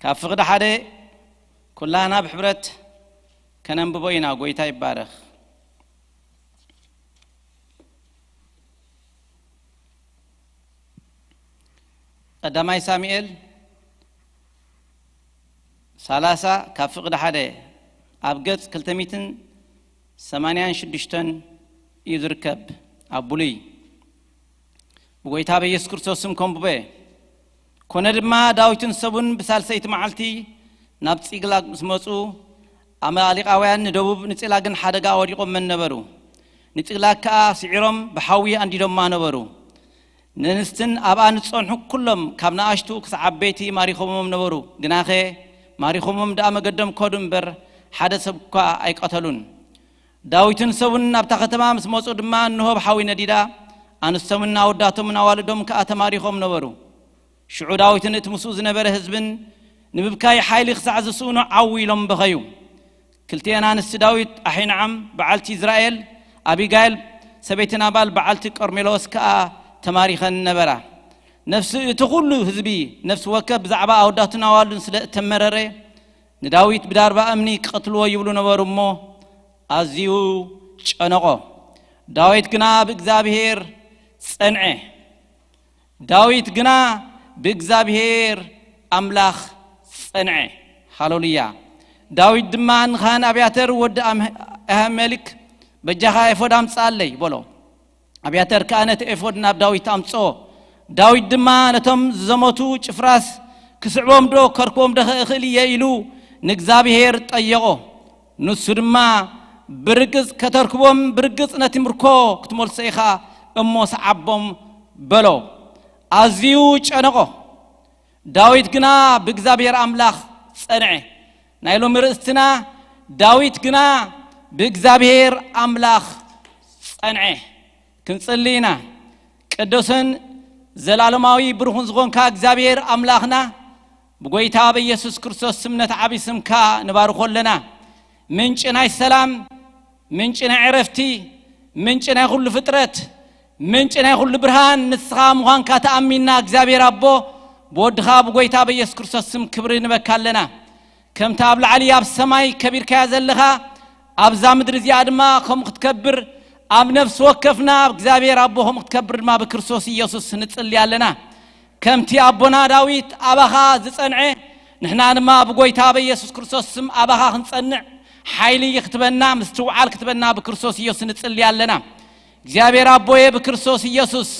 ካብ ፍቕዲ ሓደ ኩላና ብሕብረት ከነንብቦ ኢና። ጎይታ ይባረኽ። ቀዳማይ ሳሙኤል ሰላሳ ካብ ፍቕዲ ሓደ ኣብ ገጽ ክልተ ሚእትን ሰማንያን ሽዱሽተን እዩ ዝርከብ። ኣብ ብሉይ ብጎይታ በኢየሱስ ክርስቶስ ስም ከንብቦ እየ። ኮነ ድማ ዳዊትን ሰቡን ብሳልሰይቲ መዓልቲ ናብ ጺቅላግ ምስ መጹ፣ ኣማሌቃውያን ንደቡብ ንጺቅላግን ሓደጋ ወዲቖመን ነበሩ። ንጺቅላግ ከኣ ስዒሮም ብሓዊ ኣንዲዶማ ነበሩ። ንንስትን ኣብኣ ንጸንሑ ኩሎም ካብ ንኣሽቱ ክሳዕ ዓበይቲ ማሪኾሞም ነበሩ። ግናኸ ማሪኾሞም ደኣ መገዶም ከዱ እምበር ሓደ ሰብ እኳ ኣይቀተሉን። ዳዊትን ሰቡን ናብታ ከተማ ምስ መጹ ድማ እንሆ ብሓዊ ነዲዳ፣ ኣንስቶምን ኣወዳቶምን ኣዋልዶም ከኣ ተማሪኾም ነበሩ። ሽዑ ዳዊትን እቲ ምስኡ ዝነበረ ህዝብን ንምብካይ ሓይሊ ክሳዕ ዝስእኑ ዓው ኢሎም በኸዩ። ክልቲኤን ኣንስቲ ዳዊት ኣሒኖዓም በዓልቲ ኢዝራኤል፣ ኣቢጋይል ሰበይቲ ናባል በዓልቲ ቀርሜሎስ ከኣ ተማሪኸን ነበራ። ነፍሲ እቲ ኩሉ ህዝቢ ነፍሲ ወከፍ ብዛዕባ ኣወዳቱን ኣዋልዱን ስለ እተመረረ፣ ንዳዊት ብዳርባ እምኒ ክቐትልዎ ይብሉ ነበሩ እሞ፣ ኣዝዩ ጨነቖ። ዳዊት ግና ብእግዚኣብሔር ጸንዐ። ዳዊት ግና ብእግዚኣብሔር ኣምላኽ ጸንዐ። ሃሌሉያ። ዳዊት ድማ ንኻህን ኣብያተር ወዲ ኣም-፣ ኣህመልክ፣ "በጃኻ ኤፎድ ኣምጽኣለይ" በሎ። ኣብያተር ከኣ ነቲ ኤፎድ ናብ ዳዊት ኣምጽኦ። ዳዊት ድማ ነቶም ዝዘመቱ ጭፍራስ ክስዕቦም ዶ ከርክቦም ዶ እኽእል እየ ኢሉ ንእግዚኣብሔር ጠየቖ። ንሱ ድማ፣ "ብርግጽ ከተርክቦም፣ ብርግጽ ነቲ ምርኮ ክትመልሶ ኢኻ እሞ ስዓቦም" በሎ። ኣዝዩ ጨነቖ። ዳዊት ግና ብእግዚኣብሔር ኣምላኽ ጸንዐ። ናይ ሎሚ ርእስትና፣ ዳዊት ግና ብእግዚኣብሔር ኣምላኽ ጸንዐ። ክንጽሊ ኢና። ቅዱስን ዘላለማዊ ብሩኽን ዝኾንካ እግዚኣብሔር ኣምላኽና፣ ብጎይታ በኢየሱስ ክርስቶስ ስም ነቲ ዓቢ ስምካ ንባርኾ ኣለና። ምንጪ ናይ ሰላም፣ ምንጪ ናይ ዕረፍቲ፣ ምንጪ ናይ ኩሉ ፍጥረት፣ ምንጪ ናይ ኩሉ ብርሃን ንስኻ ምዃንካ ተኣሚንና፣ እግዚኣብሔር ኣቦ፣ ብወድኻ ብጎይታ በኢየሱስ ክርስቶስ ስም ክብሪ ንበካ ኣለና። ከምቲ ኣብ ላዕሊ ኣብ ሰማይ ከቢርካያ ዘለኻ፣ ኣብዛ ምድሪ እዚኣ ድማ ከምኡ ክትከብር፣ ኣብ ነፍሲ ወከፍና እግዚኣብሔር ኣቦ ከምኡ ክትከብር ድማ ብክርስቶስ ኢየሱስ ንጽሊ ኣለና። ከምቲ ኣቦና ዳዊት ኣባኻ ዝጸንዐ፣ ንሕና ድማ ብጎይታ በኢየሱስ ክርስቶስ ስም ኣባኻ ክንጸንዕ ሓይሊ ክትበና፣ ምስትውዓል ክትበና ብክርስቶስ ኢየሱስ ንጽሊ ኣለና። እግዚኣብሔር ኣቦየ፣ ብክርስቶስ ኢየሱስ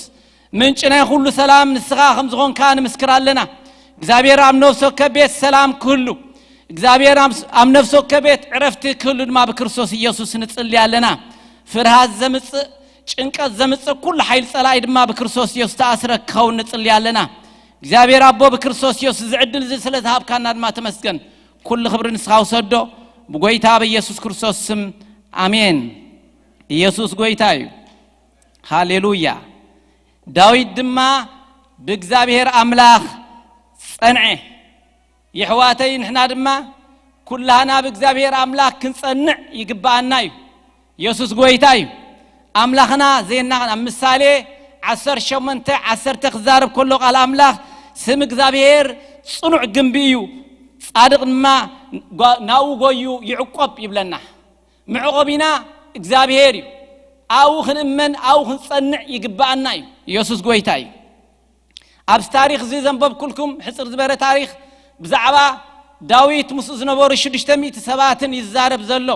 ምንጪ ናይ ኩሉ ሰላም ንስኻ ከም ዝኾንካ ንምስክር ኣለና። እግዚኣብሔር ኣብ ነፍሲ ወከፍ ቤት ሰላም ክህሉ፣ እግዚኣብሔር ኣብ ኣብ ነፍሲ ወከፍ ቤት ዕረፍቲ ክህሉ ድማ ብክርስቶስ ኢየሱስ ንጽሊ ኣለና። ፍርሃት ዘምጽእ፣ ጭንቀት ዘምጽእ ኩሉ ሓይሊ ጸላኢ ድማ ብክርስቶስ ኢየሱስ ተኣስረ ክኸውን ንጽሊ ኣለና። እግዚኣብሔር ኣቦ፣ ብክርስቶስ ኢየሱስ እዚ ዕድል እዚ ስለ ዝሃብካና ድማ ተመስገን። ኩሉ ክብሪ ንስኻ ውሰዶ፣ ብጎይታ በኢየሱስ ክርስቶስ ስም፣ ኣሜን። ኢየሱስ ጎይታ እዩ። ሃሌሉያ። ዳዊት ድማ ብእግዚኣብሔር ኣምላኽ ጸንዐ። የሕዋተይ፣ ንሕና ድማ ኩላህና ብእግዚኣብሔር ኣምላኽ ክንጸንዕ ይግብኣና እዩ። የሱስ ጎይታ እዩ። ኣምላኽና ዜና ኣብ ምሳሌ ዓሰርተ ሸሞንተ ዓሰርተ ክዛረብ ከሎ ቃል ኣምላኽ፣ ስም እግዚኣብሔር ጽኑዕ ግንቢ እዩ፣ ጻድቕ ድማ ጓ-፣ ናብኡ ጎዩ ይዕቆብ ይብለና። መዕቆቢና እግዚኣብሔር እዩ። ኣብኡ ክንእመን፣ ኣብኡ ክንጸንዕ ይግብኣና እዩ። የሱስ ጎይታ እዩ። ኣብዚ ታሪኽ እዚ ዘንበብኩልኩም ሕጽር ዝበለ ታሪኽ ብዛዕባ ዳዊት ምስኡ ዝነበሩ ሽዱሽተ ሚእቲ ሰባትን ይዛረብ ዘሎ።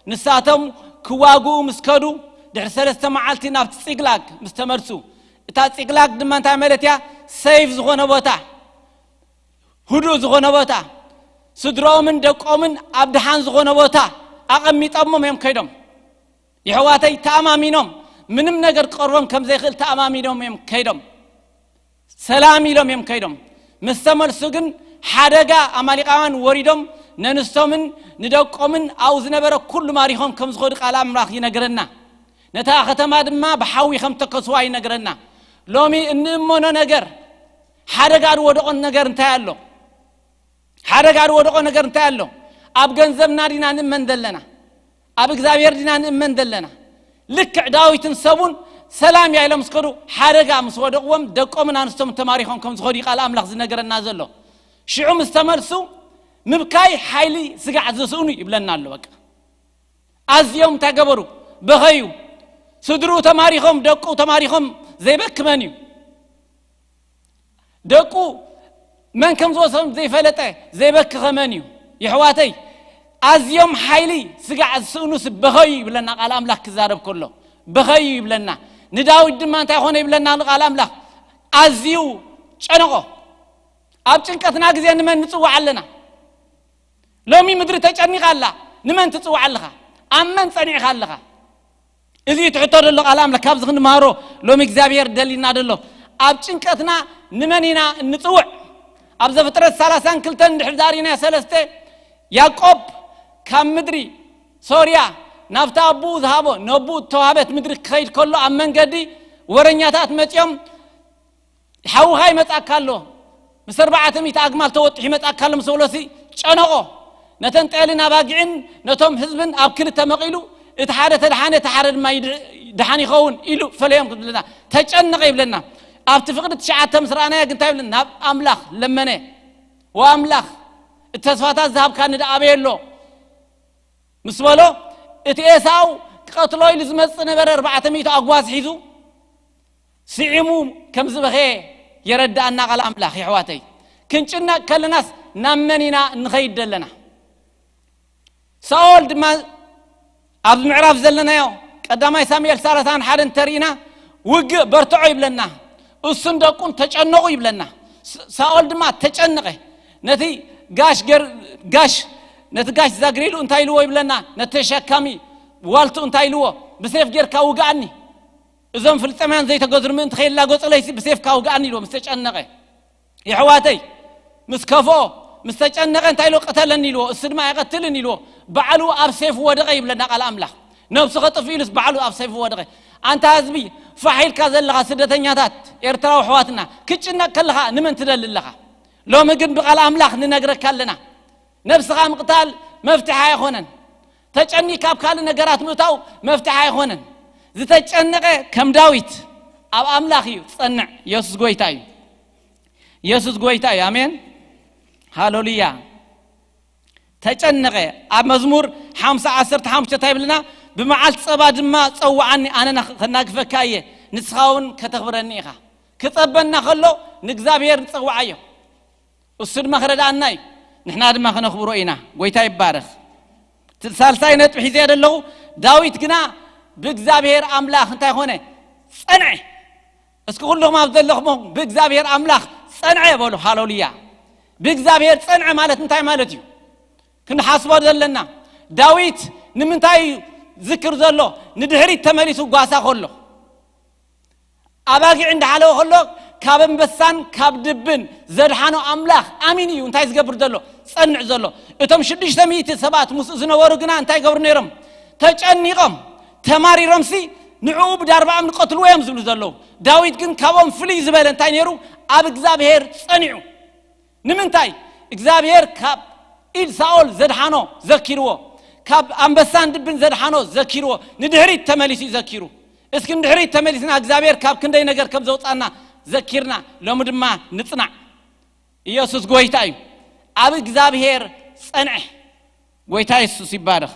ንሳቶም ክዋግኡ ምስ ከዱ፣ ድሕሪ ሰለስተ መዓልቲ ናብቲ ጺግላግ ምስ ተመልሱ፣ እታ ጺግላግ ድማ እንታይ ማለት እያ? ሰይፍ ዝኾነ ቦታ፣ ህዱእ ዝኾነ ቦታ፣ ስድሮኦምን ደቆምን ኣብ ደሓን ዝኾነ ቦታ ኣቐሚጦሞም እዮም ከይዶም። የሕዋተይ፣ ተኣማሚኖም፣ ምንም ነገር ክቐርቦም ከም ዘይኽእል ተኣማሚኖም እዮም ከይዶም። ሰላም ኢሎም እዮም ከይዶም። ምስ ተመልሱ ግን፣ ሓደጋ ኣማሊቃውያን ወሪዶም፣ ነንስቶምን ንደቆምን ኣብኡ ዝነበረ ኩሉ ማሪኾም ከም ዝኸዱ ቃል ኣምላኽ ይነግረና። ነታ ከተማ ድማ ብሓዊ ከም ተከስዋ ይነግረና። ሎሚ እንእመኖ ነገር፣ ሓደጋ ዝወደቖ ነገር እንታይ ኣሎ? ሓደጋ ዝወደቖ ነገር እንታይ ኣሎ? ኣብ ገንዘብና ዲና ንእመን ዘለና? ኣብ እግዚኣብሔር ዲና ንእመን ዘለና? ልክዕ ዳዊትን ሰቡን ሰላም እያ ኢሎም ምስ ከዱ፣ ሓደጋ ምስ ወደቕዎም፣ ደቆምን ኣንስቶም ተማሪኾም ከም ዝኸዱ እዩ ቃል ኣምላኽ ዝነገረና ዘሎ። ሽዑ ምስ ተመልሱ፣ ምብካይ ሓይሊ ስጋዕ ዝስእኑ ይብለና ኣሎ። በቃ፣ ኣዝዮም እንታይ ገበሩ? በኸዩ። ስድርኡ ተማሪኾም፣ ደቁ ተማሪኾም ዘይበኪ መን እዩ? ደቁ መን ከም ዝወሰዶም ዘይፈለጠ ዘይበኪ ከመን እዩ? የሕዋተይ፣ ኣዝዮም ሓይሊ ስጋዕ ዝስእኑስ በኸዩ ይብለና ቃል ኣምላኽ ክዛረብ ከሎ። በኸዩ ይብለና። ንዳዊት ድማ እንታይ ኾነ ይብለና ቃል ኣምላኽ? ኣዝዩ ጨነቖ። ኣብ ጭንቀትና ግዜ ንመን ንጽውዕ ኣለና? ሎሚ ምድሪ ተጨኒቓ ኣላ። ንመን ትጽውዕ ኣለኻ? ኣብ መን ጸኒዕኻ ኣለኻ? እዚ ትሕቶ ደሎ ቃል ኣምላኽ ካብዚ ክንመሃሮ ሎሚ እግዚኣብሔር ደሊና ደሎ። ኣብ ጭንቀትና ንመን ኢና እንጽውዕ? ኣብ ዘፍጥረት ሰላሳን ክልተን እንድሕር ዛሪና ሰለስተ፣ ያዕቆብ ካብ ምድሪ ሶርያ ናብታ ኣቦኡ ዝሃቦ፣ ነቦኡ እተዋህበት ምድሪ ክኸይድ ከሎ፣ ኣብ መንገዲ ወረኛታት መጺኦም፣ "ሓውኻ ይመጻካ ኣሎ፣ ምስ ኣርባዕተ ሚእቲ ኣግማል ተወጢሑ ይመጻካ ኣሎ" ምስ በሎሲ ጨነቖ። ነተን ጤልን ኣባጊዕን ነቶም ህዝብን ኣብ ክልተ መቒሉ፣ እቲ ሓደ ተድሓነ፣ እቲ ሓደ ድማ ይድ-፣ ድሓን ይኸውን ኢሉ ፈለዮም ክብለና፣ ተጨነቐ ይብለና። ኣብቲ ፍቕዲ ትሽዓተ ምስ ረኣናዮ ግን እንታይ ይብለና? ናብ ኣምላኽ ለመነ። "ወኣምላኽ፣ እቲ ተስፋታት ዝሃብካኒ ደኣ ኣበይ ኣሎ?" ምስ በሎ፣ እቲ ኤሳው ክቐትሎ ኢሉ ዝመጽእ ነበረ፣ ኣርባዕተ ሚእቲ ኣጓዝ ሒዙ፣ ስዒሙ ከም ዝበኸየ የረድኣና ቃል ኣምላኽ። የሕዋተይ፣ ክንጭነቕ ከለናስ ናብ መን ኢና እንኸይድ ዘለና? ሳኦል ድማ ኣብዚ ምዕራፍ ዘለናዮ ቀዳማይ ሳሙኤል ሰላሳን ሓደን እንተርኢና፣ "ውግእ በርትዖ" ይብለና፣ እሱን ደቁን ተጨነቑ ይብለና። ስ-፣ ሳኦል ድማ ተጨነቐ። ነቲ ጋሽ ገር-፣ ጋሽ፣ ነቲ ጋሽ ዛግሪሉ እንታይ ኢልዎ ይብለና? ነቲ ተሸካሚ ዋልቱ እንታይ ኢልዎ? "ብሴፍ ጌርካ ውግኣኒ፣ እዞም ፍልስጤማውያን ዘይተገዝሩ ምእንቲ ከይላገጹለይሲ ብሴፍካ ውግኣኒ" ኢልዎ ምስ ተጨነቐ። የሕዋተይ፣ ምስ ከፍኦ፣ ምስ ተጨነቐ እንታይ ኢልዎ? "ቅተለኒ" ኢልዎ። እሱ ድማ "ኣይቐትልን" ኢልዎ። ባዕሉ ኣብ ሴፍ ወደቐ ይብለና ቃል ኣምላኽ። ነብሱ ከጥፍ ኢሉስ ባዕሉ ኣብ ሴፍ ወደቐ። ኣንታ ህዝቢ፣ ፋሕ ኢልካ ዘለኻ ስደተኛታት ኤርትራዊ ኣሕዋትና፣ ክትጭነቕ ከለኻ ንመን ትደሊ ኣለኻ? ሎሚ ግን ብቃል ኣምላኽ ንነግረካ ኣለና። ነብስኻ ምቕታል መፍትሒ ኣይኾነን። ተጨኒካ ኣብ ካልእ ነገራት ምእታው መፍትሒ ኣይኾነን። ዝተጨነቐ ከም ዳዊት ኣብ ኣምላኽ እዩ ዝጸንዕ። የሱስ ጎይታ እዩ። የሱስ ጎይታ እዩ። ኣሜን። ሃሌሉያ። ተጨነቐ። ኣብ መዝሙር ሓምሳ ዓሰርተ ሓሙሽተ እንታይ ይብልና? "ብመዓልቲ ጸባ ድማ ጸውዓኒ፣ ኣነ ናኽ-፣ ከናግፈካ እየ፣ ንስኻ እውን ከተኽብረኒ ኢኻ።" ክጸበና ከሎ ንእግዚኣብሔር ንጸውዓዮ፣ እሱ ድማ ክረድኣና እዩ፣ ንሕና ድማ ክነኽብሮ ኢና። ጎይታ ይባረኽ። እቲ ሳልሳይ ነጥቢ ሒዘ ዘለኹ፣ ዳዊት ግና ብእግዚኣብሔር ኣምላኽ እንታይ ኾነ? ጸንዐ። እስኪ ኩልኹም ኣብ ዘለኹም ብእግዚኣብሔር ኣምላኽ ጸንዐ በሉ። ሃሌሉያ። ብእግዚኣብሔር ጸንዐ ማለት እንታይ ማለት እዩ? ክንሓስቦ ዘለና፣ ዳዊት ንምንታይ እዩ ዝክር ዘሎ? ንድሕሪት ተመሊሱ ጓሳ ከሎ፣ ኣባጊዕ እንዳሓለወ ከሎ፣ ካብ ኣንበሳን ካብ ድብን ዘድሓኖ ኣምላኽ ኣሚን እዩ። እንታይ ዝገብር ዘሎ? ጸንዕ ዘሎ። እቶም ሽዱሽተ ሚእቲ ሰባት ምስኡ ዝነበሩ ግና እንታይ ይገብሩ ነይሮም? ተጨኒቖም፣ ተማሪሮምሲ ንዕኡ ብዳርባኦም ንቀትልዎ እዮም ዝብሉ ዘለዉ። ዳዊት ግን ካብኦም ፍልይ ዝበለ እንታይ ነይሩ? ኣብ እግዚኣብሔር ጸኒዑ። ንምንታይ? እግዚኣብሔር ካብ ኢድ ሳኦል ዘድሓኖ ዘኪርዎ፣ ካብ ኣንበሳን ድብን ዘድሓኖ ዘኪርዎ፣ ንድሕሪት ተመሊሱ እዩ ዘኪሩ። እስኪ ንድሕሪት ተመሊስና እግዚኣብሔር ካብ ክንደይ ነገር ከም ዘውፃና ዘኪርና፣ ሎሚ ድማ ንጽናዕ። ኢየሱስ ጎይታ እዩ። ኣብ እግዚኣብሔር ጸንዐ። ጎይታ የሱስ ይባረኽ።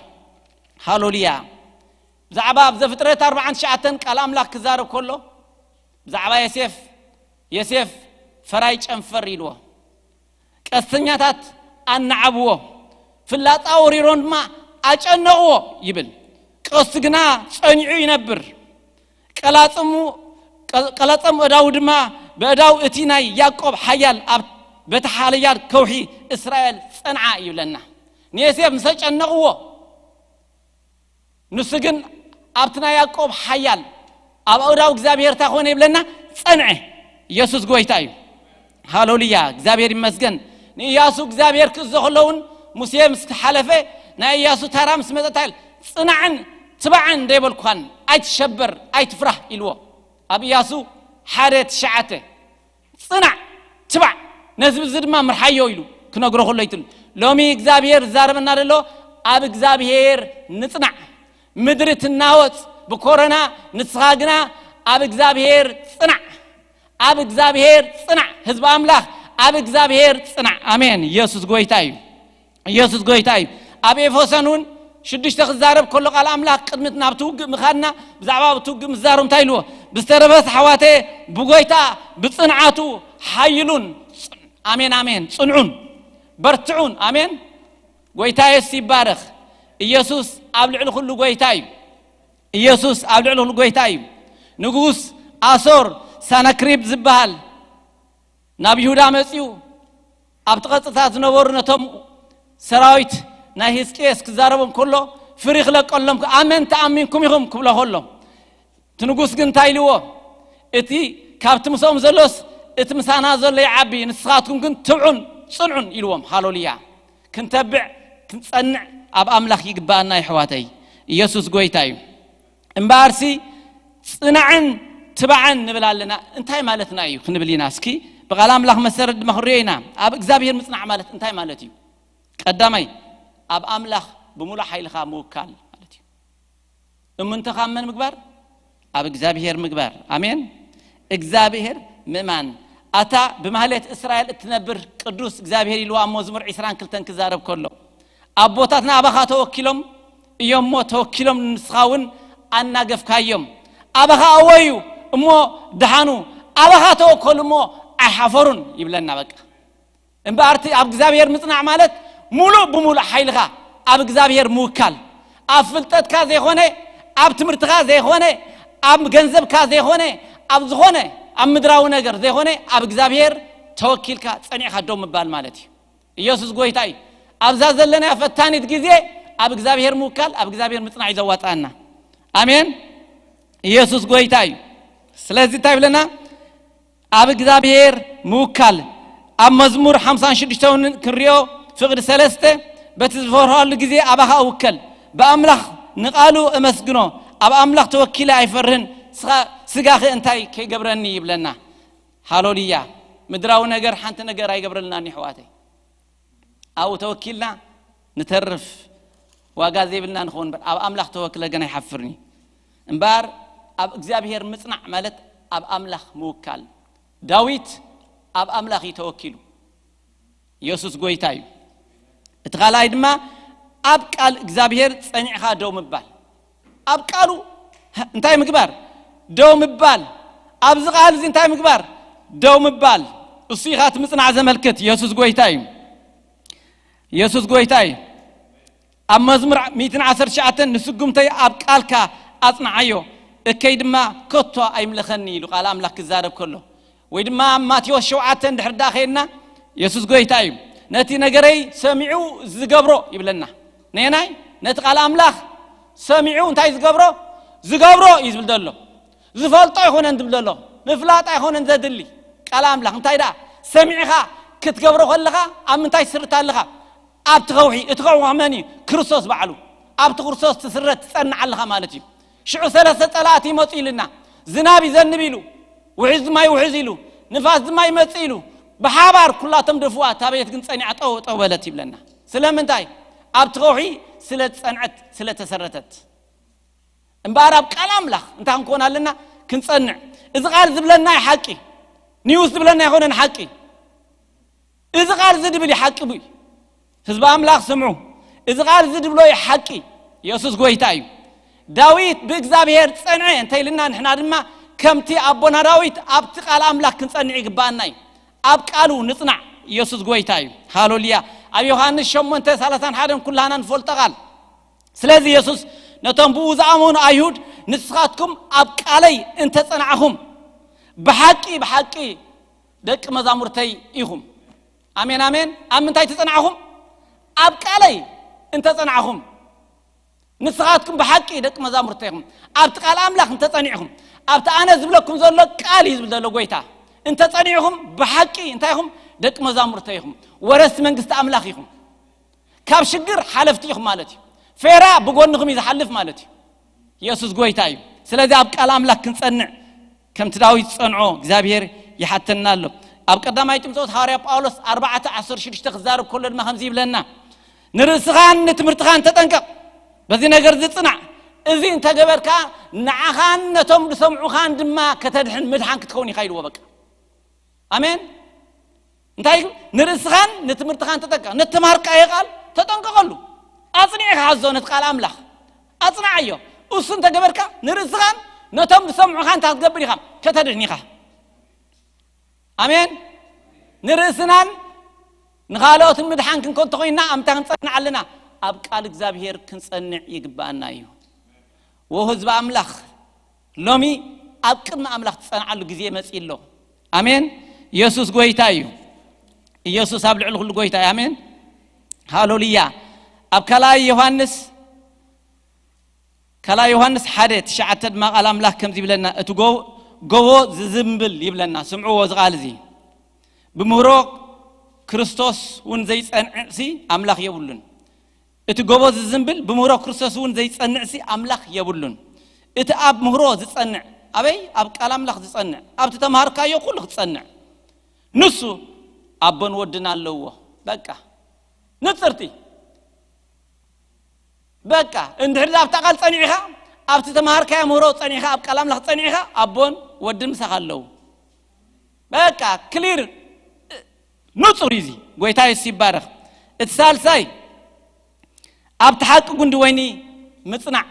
ሃሌሉያ። ብዛዕባ ኣብ ዘፍጥረት ኣርባዓን ትሽዓተን ቃል ኣምላኽ ክዛረብ ከሎ፣ ብዛዕባ ዮሴፍ፣ ዮሴፍ ፈራይ ጨንፈር ኢልዎ። ቀስተኛታት ኣናዓብዎ፣ ፍላጻ ወሪሮም ድማ ኣጨነቕዎ ይብል። ቀስቱ ግና ጸኒዑ ይነብር። ቀላጽሙ፣ ቀ-፣ ቀላጽም እዳው ድማ ብእዳው እቲ ናይ ያዕቆብ ሓያል ኣብ በቲ ሓያል ከውሒ እስራኤል ጸንዓ ይብለና። ንዮሴፍ ምስ ኣጨነቕዎ፣ ንሱ ግን ኣብቲ ናይ ያዕቆብ ሓያል ኣብ እዳው እግዚኣብሔር እንታይ ኮነ ይብለና? ጸንዐ። ኢየሱስ ጎይታ እዩ። ሃሌሉያ፣ እግዚኣብሔር ይመስገን። ንኢያሱ እግዚኣብሔር ክእዞ ከሎ እውን፣ ሙሴ ምስ ሓለፈ፣ ናይ ኢያሱ ተራ ምስ መጸ እንታይ ኢሉ? ጽናዕን ትባዕን ደይበልኳን፣ ኣይትሸበር ኣይትፍራህ ኢልዎ። ኣብ ኢያሱ ሓደ ትሽዓተ። ጽናዕ፣ ትባዕ፣ ነዚ ህዝቢ ድማ ምርሓዮ ኢሉ ክነግሮ ከሎ ይትሉ። ሎሚ እግዚኣብሔር ዝዛረበና ዘሎ ኣብ እግዚኣብሔር ንጽናዕ። ምድሪ ትናወጽ ብኮሮና፣ ንስኻ ግና ኣብ እግዚኣብሔር ጽናዕ። ኣብ እግዚኣብሔር ጽናዕ። ህዝቢ ኣምላኽ ኣብ እግዚኣብሔር ጽናዕ። ኣሜን። ኢየሱስ ጎይታ እዩ። ኢየሱስ ጎይታ እዩ። ኣብ ኤፌሶን እውን ሽዱሽተ ክዛረብ ከሎ ቃል ኣምላኽ ቅድሚት ናብቲ ውግእ ምኻድና ብዛዕባ እቲ ውግእ ምዛረብ እንታይ ኢልዎ? ብዝተረፈስ ኣሕዋተ ብጎይታ ብጽንዓቱ ሓይሉን ጽ-፣ ኣሜን፣ ኣሜን፣ ጽንዑን በርትዑን። ኣሜን። ጎይታ የሱስ ይባረኽ። ኢየሱስ ኣብ ልዕሊ ኩሉ ጎይታ እዩ። ኢየሱስ ኣብ ልዕሊ ኩሉ ጎይታ እዩ። ንጉስ ኣሶር ሳናክሪብ ዝበሃል ናብ ይሁዳ መጺኡ ኣብቲ ቀጽታ ዝነበሩ ነቶም ሰራዊት ናይ ህዝቅኤስ ክዛረቦም ከሎ ፍሪ ክለቀሎም ኣመን ተኣሚንኩም ኢኹም ክብሎ ከሎ እቲ ንጉስ ግን እንታይ ኢልዎ? እቲ ካብቲ ምስኦም ዘሎስ እቲ ምሳና ዘሎ ይዓቢ፣ ንስኻትኩም ግን ትብዑን ጽንዑን ኢልዎም። ሃሌሉያ። ክንተብዕ ክንጸንዕ ኣብ ኣምላኽ ይግባኣና ይሕዋተይ። ኢየሱስ ጎይታ እዩ። እምበኣርሲ ጽናዕን ትባዕን ንብል ኣለና። እንታይ ማለትና እዩ ክንብል ኢና እስኪ ብቓል ኣምላኽ መሰረት ድማ ክንሪኦ ኢና። ኣብ እግዚኣብሔር ምጽናዕ ማለት እንታይ ማለት እዩ? ቀዳማይ ኣብ ኣምላኽ ብምሉእ ሓይልኻ ምውካል ማለት እዩ። እምንቶኻ መን ምግባር? ኣብ እግዚኣብሔር ምግባር። ኣሜን። እግዚኣብሔር ምእማን። ኣታ ብማህሌት እስራኤል እትነብር ቅዱስ እግዚኣብሔር ኢልዋ ኣብ መዝሙር ዕስራን ክልተን ክዛረብ ከሎ ኣቦታትና ኣባኻ ተወኪሎም እዮም እሞ ተወኪሎም ንስኻ እውን ኣናገፍካዮም። ኣባኻ ኣወዩ እሞ ደሓኑ፣ ኣባኻ ተወከሉ እሞ ኣይሓፈሩን ይብለና። በቃ እምበኣር እቲ ኣብ እግዚኣብሔር ምጽናዕ ማለት ሙሉእ ብሙሉእ ሓይልኻ ኣብ እግዚኣብሔር ምውካል፣ ኣብ ፍልጠትካ ዘይኾነ፣ ኣብ ትምህርትኻ ዘይኾነ፣ ኣብ ገንዘብካ ዘይኾነ፣ ኣብ ዝኾነ ኣብ ምድራዊ ነገር ዘይኾነ ኣብ እግዚኣብሔር ተወኪልካ ጸኒዕካ ደው ምባል ማለት እዩ። ኢየሱስ ጎይታ እዩ። ኣብዛ ዘለና ፈታኒት ግዜ ኣብ እግዚኣብሔር ምውካል፣ ኣብ እግዚኣብሔር ምጽናዕ እዩ ዘዋጽኣና። ኣሜን። ኢየሱስ ጎይታ እዩ። ስለዚ እንታይ ይብለና? ኣብ እግዚኣብሔር ምውካል። ኣብ መዝሙር ሓምሳን ሽዱሽተን እውን ክንሪኦ ፍቕዲ ሰለስተ፣ በቲ ዝፈርሃሉ ግዜ ኣባኻ እውከል፣ ብኣምላኽ ንቓሉ እመስግኖ፣ ኣብ ኣምላኽ ተወኪለ ኣይፈርህን፣ ስኻ-፣ ስጋኸ እንታይ ከይገብረኒ ይብለና። ሃሌሉያ። ምድራዊ ነገር ሓንቲ ነገር ኣይገብረልናን የሕዋተይ። ኣብኡ ተወኪልና ንተርፍ፣ ዋጋ ዘይብልና ንኸውን እምበር፣ ኣብ ኣምላኽ ተወክለ ግን ኣይሓፍርን እዩ። እምበኣር ኣብ እግዚኣብሔር ምጽናዕ ማለት ኣብ ኣምላኽ ምውካል። ዳዊት ኣብ ኣምላኽ እዩ ተወኪሉ። ኢየሱስ ጎይታ እዩ። እቲ ካልኣይ ድማ ኣብ ቃል እግዚኣብሔር ጸኒዕኻ ደው ምባል። ኣብ ቃሉ እንታይ ምግባር? ደው ምባል። ኣብዚ ቃል እዚ እንታይ ምግባር? ደው ምባል። እሱ ኢኻ እቲ ምጽናዕ ዘመልክት። ኢየሱስ ጎይታ እዩ። ኢየሱስ ጎይታ እዩ። ኣብ መዝሙር ሚእትን ዓሰርተ ትሽዓተን ንስጉምተይ ኣብ ቃልካ ኣጽንዓዮ፣ እከይ ድማ ከቶ ኣይምለኸኒ ኢሉ ቃል ኣምላኽ ክዛረብ ከሎ፣ ወይ ድማ ኣብ ማቴዎስ ሸውዓተ እንድሕር ደኣ ኸይድና፣ ኢየሱስ ጎይታ እዩ። ነቲ ነገረይ ሰሚዑ ዝገብሮ ይብለና። ነየናይ? ነቲ ቃል ኣምላኽ ሰሚዑ እንታይ ዝገብሮ? ዝገብሮ እዩ ዝብል ዘሎ። ዝፈልጦ ኣይኮነን ዝብል ዘሎ። ምፍላጥ ኣይኮነን ዘድሊ። ቃል ኣምላኽ እንታይ ደኣ? ሰሚዕኻ ክትገብሮ ከለኻ ኣብ ምንታይ ትስርት ኣለኻ? ኣብቲ ከውሒ። እቲ ከውሒ መን እዩ? ክርስቶስ ባዕሉ። ኣብቲ ክርስቶስ ትስረት ትጸንዕ ኣለኻ ማለት እዩ። ሽዑ ሰለስተ ጸላእቲ ይመጹ ኢልና፣ ዝናብ ይዘንብ ኢሉ፣ ውሕዝ ድማ ይውሕዝ ኢሉ፣ ንፋስ ድማ ይመጽእ ኢሉ፣ ብሓባር ኩላቶም ደፍዋ፣ እታ ቤት ግን ጸኒዓ ጠው ጠው በለት ይብለና። ስለምንታይ? ኣብቲ ከውሒ ስለ ዝጸንዐት፣ ስለ ተሰረተት። እምበኣር ኣብ ቃል ኣምላኽ እንታይ ክንኮን ኣለና? ክንጸንዕ። እዚ ቃል ዝብለና እዩ ሓቂ። ኒውስ ዝብለና ኣይኮነን ሓቂ። እዚ ቃል እዚ ድብል እዩ ሓቂ። ብይ ህዝቢ ኣምላኽ ስምዑ። እዚ ቃል እዚ ድብሎ እዩ ሓቂ። ኢየሱስ ጎይታ እዩ። ዳዊት ብእግዚኣብሔር ጸንዐ እንተ ኢልና፣ ንሕና ድማ ከምቲ ኣቦና ዳዊት ኣብቲ ቃል ኣምላኽ ክንጸንዕ ይግባኣና እዩ። ኣብ ቃሉ ንጽናዕ። ኢየሱስ ጎይታ እዩ። ሃሌሉያ። ኣብ ዮሃንስ ሸሞንተ ሰላሳን ሓደን ኩላህና ንፈልጦ ቃል። ስለዚ ኢየሱስ ነቶም ብኡ ዝኣመኑ ኣይሁድ፣ ንስኻትኩም ኣብ ቃለይ እንተ ጸናዕኹም፣ ብሓቂ፣ ብሓቂ ደቂ መዛሙርተይ ኢኹም። ኣሜን፣ ኣሜን። ኣብ ምንታይ ተጸናዕኹም? ኣብ ቃለይ እንተ ጸናዕኹም። ንስኻትኩም ብሓቂ ደቂ መዛሙርተይ ኢኹም። ኣብቲ ቃል ኣምላኽ እንተ ጸኒዕኹም፣ ኣብቲ ኣነ ዝብለኩም ዘሎ ቃል እዩ ዝብል ዘሎ ጎይታ። እንተ ጸኒዕኹም፣ ብሓቂ እንታይ ኢኹም? ደቂ መዛሙርተይ ኢኹም። ወረስቲ መንግስቲ ኣምላኽ ኢኹም። ካብ ሽግር ሓለፍቲ ኢኹም ማለት እዩ። ፌራ ብጎንኹም እዩ ዝሓልፍ ማለት እዩ። ኢየሱስ ጎይታ እዩ። ስለዚ ኣብ ቃል ኣምላኽ ክንጸንዕ ከምቲ ዳዊት ዝጸንዖ እግዚኣብሔር ይሓተና ኣሎ። ኣብ ቀዳማይ ጢሞቴዎስ ሃዋርያ ጳውሎስ ኣርባዕተ ዓሰርተ ሽዱሽተ ክዛረብ ከሎ ድማ ከምዚ ይብለና፣ "ንርእስኻን ንትምህርትኻን ተጠንቀቕ። በዚ ነገር እዚ ጽናዕ። እዚ እንተገበርካ ንዓኻን ነቶም ዝሰምዑኻን ድማ ከተድሕን ምድሓን ክትከውን ኢኻ" ኢልዎ። በቃ። ኣሜን። እንታይ ኢሉ? "ንርእስኻን ንትምህርትኻን ተጠንቀቕ። ነተማሃርካዮ ቃል ተጠንቀቐሉ። ኣጽኒዕኻ ሓዞ ነቲ ቃል ኣምላኽ። ኣጽንዓዮ። እሱ እንተገበርካ ንርእስኻን ነቶም ዝሰምዑኻን እንታይ ክትገብር ኢኻ? ከተድሕን ኢኻ." ኣሜን። ንርእስናን ንኻልኦትን ምድሓን ክንኮን እንተኾይንና ኣብ ምንታይ ክንጸንዕ ኣለና? ኣብ ቃል እግዚኣብሔር ክንጸንዕ ይግብኣና እዩ። ወ ህዝቢ ኣምላኽ ሎሚ ኣብ ቅድሚ ኣምላኽ ትጸንዓሉ ግዜ መጺእ ኣሎ። ኣሜን። ኢየሱስ ጎይታ እዩ። ኢየሱስ ኣብ ልዕሊ ኩሉ ጎይታ እዩ። ኣሜን። ሃሌሉያ። ኣብ ካልኣይ ዮሃንስ፣ ካልኣይ ዮሃንስ ሓደ ትሽዓተ ድማ ቃል ኣምላኽ ከምዚ ይብለና፣ "እቲ ጎ-፣ ጎቦ ዝዝምብል" ይብለና። ስምዕዎ እዚ ቃል እዚ። "ብምህሮ ክርስቶስ እውን ዘይጸንዕሲ ኣምላኽ የብሉን። እቲ ጎቦ ዝዝምብል ብምህሮ ክርስቶስ እውን ዘይጸንዕሲ ኣምላኽ የብሉን። እቲ ኣብ ምህሮ ዝጸንዕ" ኣበይ? ኣብ ቃል ኣምላኽ ዝጸንዕ፣ ኣብቲ ተማሃርካዮ ኩሉ ክጸንዕ፣ "ንሱ ኣቦን ወድን ኣለዎ።" በቃ። ንጽርቲ። በቃ። እንድሕር ኣብታ ቃል ጸኒዕኻ፣ ኣብቲ ተማሃርካዮ ምህሮ ጸኒዕኻ፣ ኣብ ቃል ኣምላኽ ጸኒዕኻ፣ ኣቦን ወድን ምሳኻ ኣለዉ። በቃ። ክሊር፣ ንጹር እዩ እዚ። ጎይታ የሱስ ይባረኽ። እቲ ሳልሳይ፣ ኣብቲ ሓቂ ጉንዲ ወይኒ ምጽናዕ።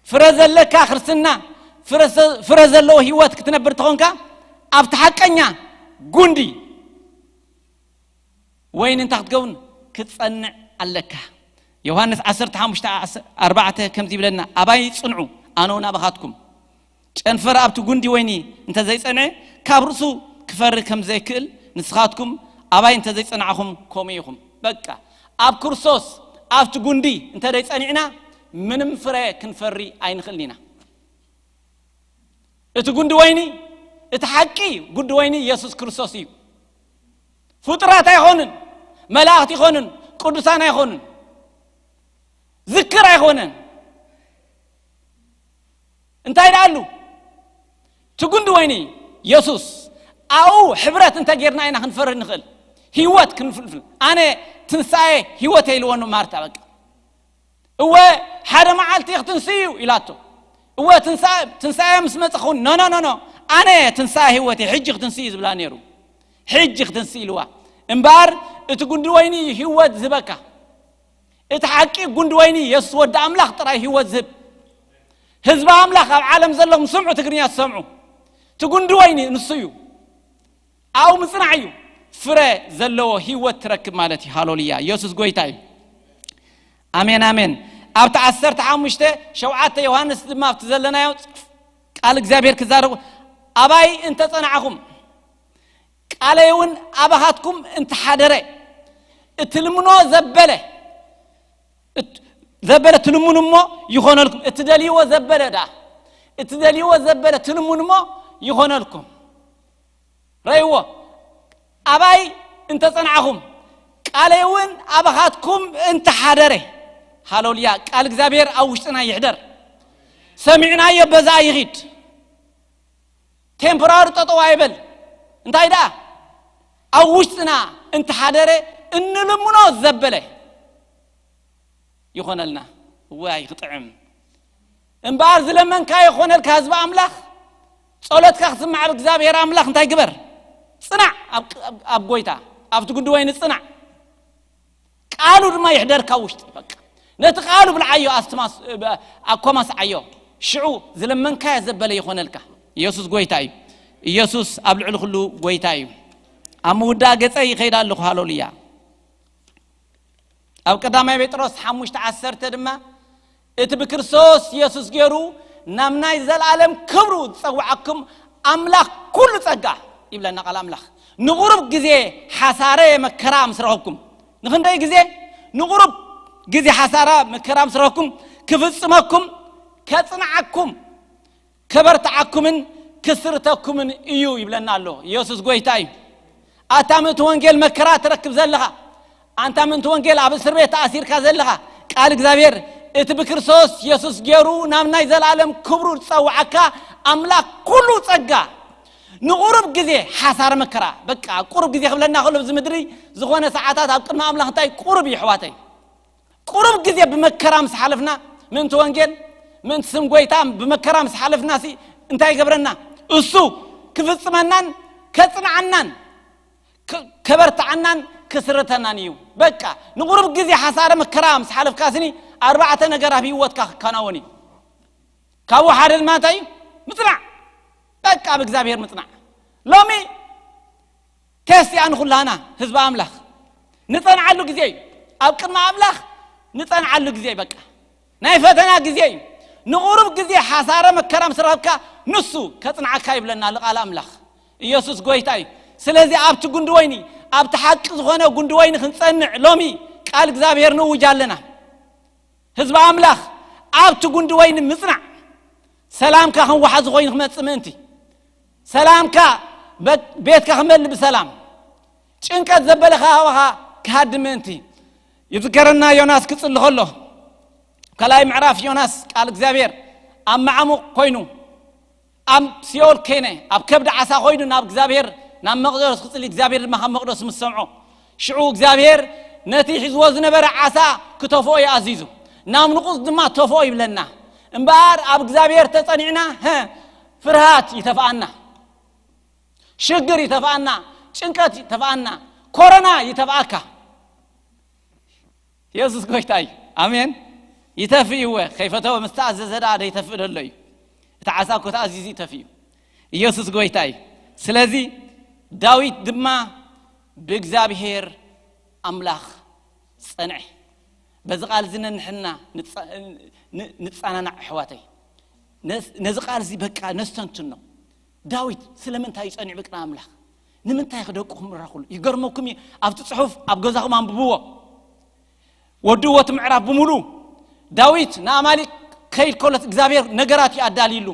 ፍረ ዘለካ ክርስትና፣ ፍረ ዘ-፣ ፍረ ዘለዎ ህይወት ክትነብር ተኾንካ፣ ኣብቲ ሓቀኛ ጉንዲ ወይኒ እንታይ ክትከውን? ክትጸንዕ ኣለካ። ዮሃንስ ዓሰርተ ሓሙሽተ ኣርባዕተ ከምዚ ይብለና፣ "ኣባይ ጽንዑ፣ ኣነ እውን ኣባኻትኩም። ጨንፈር ኣብቲ ጉንዲ ወይኒ እንተ ዘይጸንዐ፣ ካብ ርእሱ ክፈሪ ከም ዘይክእል፣ ንስኻትኩም ኣባይ እንተ ዘይጸናዕኹም፣ ከምኡ ኢኹም።" በቃ፣ ኣብ ክርስቶስ ኣብቲ ጉንዲ እንተ ዘይጸኒዕና፣ ምንም ፍረ ክንፈሪ ኣይንኽእልን ኢና። እቲ ጉንዲ ወይኒ፣ እቲ ሓቂ ጉንዲ ወይኒ ኢየሱስ ክርስቶስ እዩ። ፍጡራት ኣይኾኑን፣ መላእኽቲ ኣይኾኑን፣ ቅዱሳን ኣይኾኑን፣ ዝክር ኣይኾነን። እንታይ ደኣ ኣሉ? እቲ ጉንዲ ወይኒ ኢየሱስ። ኣብኡ ሕብረት እንተ ጌርና ኢና ክንፈሪ ንኽእል። ህይወት ክንፍልፍል። "ኣነ ትንሳኤ ህይወት" ኢልዎ ንማርታ በቃ። "እወ፣ ሓደ መዓልቲ ክትንስእ እዩ" ኢላቶ። "እወ፣ ትንሳ-፣ ትንሳኤ ምስ መጸ ኸውን"፣ "ኖ፣ ኖ፣ ኖ፣ ኖ፣ ኣነ ትንሳኤ ህይወት እየ፣ ሕጂ ክትንስእ እዩ" ዝብላ ነይሩ። "ሕጂ ክትንስእ" ኢልዋ። እምበኣር እቲ ጉንዲ ወይኒ እዩ ህይወት ዝህበካ። እቲ ሓቂ ጉንዲ ወይኒ የሱስ ወዲ ኣምላኽ ጥራይ ህይወት ዝህብ። ህዝቢ ኣምላኽ ኣብ ዓለም ዘለኹም ስምዑ፣ ትግርኛ ትሰምዑ። ትጉንዲ ወይኒ ንሱ እዩ። ኣብኡ ምጽናዕ እዩ። ፍረ ዘለዎ ህይወት ትረክብ ማለት እዩ። ሃሌሉያ። ኢየሱስ ጎይታ እዩ። ኣሜን፣ ኣሜን። ኣብቲ ዓሰርተ ሓሙሽተ ሸውዓተ ዮሃንስ ድማ ኣብቲ ዘለናዮ ቃል እግዚኣብሔር ክዛረቡ፣ ኣባይ እንተጸናዕኹም፣ ቃለይ እውን ኣባኻትኩም እንተሓደረ፣ እትልምኖ ዘበለ፣ እት-፣ ዘበለ ትልምኑ እሞ ይኾነልኩም። እትደልይዎ ዘበለ ዳ፣ እትደልይዎ ዘበለ ትልምኑ እሞ ይኾነልኩም። ረእይዎ፣ ኣባይ እንተጸናዕኹም፣ ቃለይ እውን ኣባኻትኩም እንተሓደረ። ሃሌሉያ። ቃል እግዚኣብሔር ኣብ ውሽጥና ይሕደር። ሰሚዕናዮ በዛ ይኺድ። ቴምፖራሪ ጠጠው ኣይበል። እንታይ ደኣ? ኣብ ውሽጥና እንተሓደረ፣ እንልምኖ ዘበለ ይኾነልና። ዋይ ክጥዕም። እምበኣር ዝለመንካዮ ይኾነልካ፣ ህዝቢ ኣምላኽ። ጸሎትካ ክስማዕ ኣብ እግዚኣብሔር ኣምላኽ እንታይ ግበር? ጽናዕ፣ ኣብ፣ ኣብ፣ ኣብ ጎይታ፣ ኣብቲ ጉንዲ ወይኒ ጽናዕ። ቃሉ ድማ ይሕደርካ ውሽጢ። በቃ ነቲ ቃሉ ብልዓዮ፣ ኣስትማስ-፣ ኣኮማስዓዮ። ሽዑ ዝለመንካዮ ዘበለ ይኾነልካ። ኢየሱስ ጎይታ እዩ። ኢየሱስ ኣብ ልዕሊ ኩሉ ጎይታ እዩ። ኣብ ምውዳእ ገጸ ይኸይድ ኣለኹ። ሃሌሉያ። ኣብ ቀዳማይ ጴጥሮስ ሓሙሽተ ዓሰርተ ድማ፣ እቲ ብክርስቶስ ኢየሱስ ገይሩ ናብ ናይ ዘላለም ክብሩ ዝጸውዓኩም ኣምላኽ ኩሉ ጸጋ ይብለና ቃል ኣምላኽ። ንቑሩብ ግዜ ሓሳረ መከራ ምስ ረኸብኩም፣ ንኽንደይ ግዜ? ንቑሩብ ግዜ ሓሳራ መከራ ምስ ረኸብኩም፣ ክፍጽመኩም፣ ከጽንዓኩም፣ ከበርትዓኩምን ክስርተኩምን እዩ ይብለና ኣሎ። ኢየሱስ ጎይታ እዩ። ኣታ ምእንቲ ወንጌል መከራ ትረክብ ዘለኻ፣ ኣንታ ምእንቲ ወንጌል ኣብ እስር ቤት ተኣሲርካ ዘለኻ፣ ቃል እግዚኣብሔር፣ እቲ ብክርስቶስ የሱስ ገይሩ ናብ ናይ ዘላለም ክብሩ ዝጸውዓካ ኣምላኽ ኩሉ ጸጋ፣ ንቁሩብ ግዜ ሓሳረ መከራ፣ በቃ ቁሩብ ግዜ ክብለና ከሎ፣ ኣብዚ ምድሪ ዝኾነ ሰዓታት ኣብ ቅድሚ ኣምላኽ እንታይ ቁሩብ እዩ፣ ኣሕዋተይ። ቁሩብ ግዜ ብመከራ ምስ ሓለፍና፣ ምእንቲ ወንጌል፣ ምእንቲ ስም ጎይታ ብመከራ ምስ ሓለፍና ሲ እንታይ ይገብረና? እሱ ክፍጽመናን ከጽንዓናን፣ ከ-፣ ከበርትዓናን ክስርተናን እዩ። በቃ ንቁሩብ ግዜ ሓሳረ መከራ ምስ ሓለፍካ ስኒ፣ ኣርባዕተ ነገር ኣብ ህይወትካ ክከናወን እዩ። ካብኡ ሓደ ድማ እንታይ እዩ? ምጽናዕ። በቃ ኣብ እግዚኣብሔር ምጽናዕ። ሎሚ ቴስት እያ ንኹላና ህዝቢ ኣምላኽ። ንጸንዓሉ ግዜ እዩ። ኣብ ቅድሚ ኣምላኽ ንጸንዓሉ ግዜ እዩ። በቃ ናይ ፈተና ግዜ እዩ። ንቁሩብ ግዜ ሓሳረ መከራ ምስ ረኸብካ፣ ንሱ ከጽንዓካ ይብለና ኣሎ ቃል ኣምላኽ። ኢየሱስ ጎይታ እዩ። ስለዚ ኣብቲ ጉንዲ ወይኒ፣ ኣብቲ ሓቂ ዝኾነ ጉንዲ ወይኒ ክንጸንዕ ሎሚ ቃል እግዚኣብሔር ንእውጅ ኣለና። ህዝቢ ኣምላኽ፣ ኣብቲ ጉንዲ ወይኒ ምጽናዕ። ሰላምካ ከም ወሓዚ ኮይኑ ክመጽእ ምእንቲ፣ ሰላምካ በ-፣ ቤትካ ክመልእ ብሰላም፣ ጭንቀት ዘበለ ሃዋኻ ክሃድም ምእንቲ። ይዝከረና ዮናስ ክጽሊ ከሎ፣ ካልኣይ ምዕራፍ ዮናስ፣ ቃል እግዚኣብሔር ኣብ መዓሙቕ ኮይኑ፣ ኣብ ሲኦል ከይነ፣ ኣብ ከብዲ ዓሳ ኮይኑ ናብ እግዚኣብሔር፣ ናብ መቕደስ ክጽሊ፣ እግዚኣብሔር ድማ ካብ መቕደስ ምስ ሰምዖ፣ ሽዑ እግዚኣብሔር ነቲ ሒዝዎ ዝነበረ ዓሳ ክተፍኦ እዩ ኣዚዙ። ናብ ንቑጽ ድማ ተፍኦ ይብለና። እምበኣር ኣብ እግዚኣብሔር ተጸኒዕና፣ ሀ፣ ፍርሃት ይተፍኣና፣ ሽግር ይተፍኣና፣ ጭንቀት ይተፍኣና፣ ኮሮና ይተፍኣካ። የሱስ ጎይታ እዩ። ኣሜን። ይተፍእ እወ፣ ከይፈተወ ምስ ተኣዘዘ ደኣ ደይተፍእ ደሎ እዩ። እቲ ዓሳ እኮ ተኣዚዙ ይተፍእ እዩ። ኢየሱስ ጎይታ እዩ። ስለዚ ዳዊት ድማ ብእግዚኣብሔር ኣምላኽ ጸንዐ። በዚ ቃል እዚ ነንሕና ንጸ-፣ ን-፣ ንጸናናዕ ኣሕዋተይ። ነዝ-፣ ነዚ ቃል እዚ በቃ ነስተንትኖ። ዳዊት ስለምንታይ እዩ ጸኒዑ ብቅድሚ ኣምላኽ? ንምንታይ ክደቁኹም እራኹሉ? ይገርመኩም እዩ። ኣብቲ ጽሑፍ ኣብ ገዛኹም ኣንብብዎ። ወድዎ እቲ ምዕራፍ ብምሉኡ። ዳዊት ንኣማሊቅ ከይድ ከሎስ እግዚኣብሔር ነገራት እዩ ኣዳልይሉ።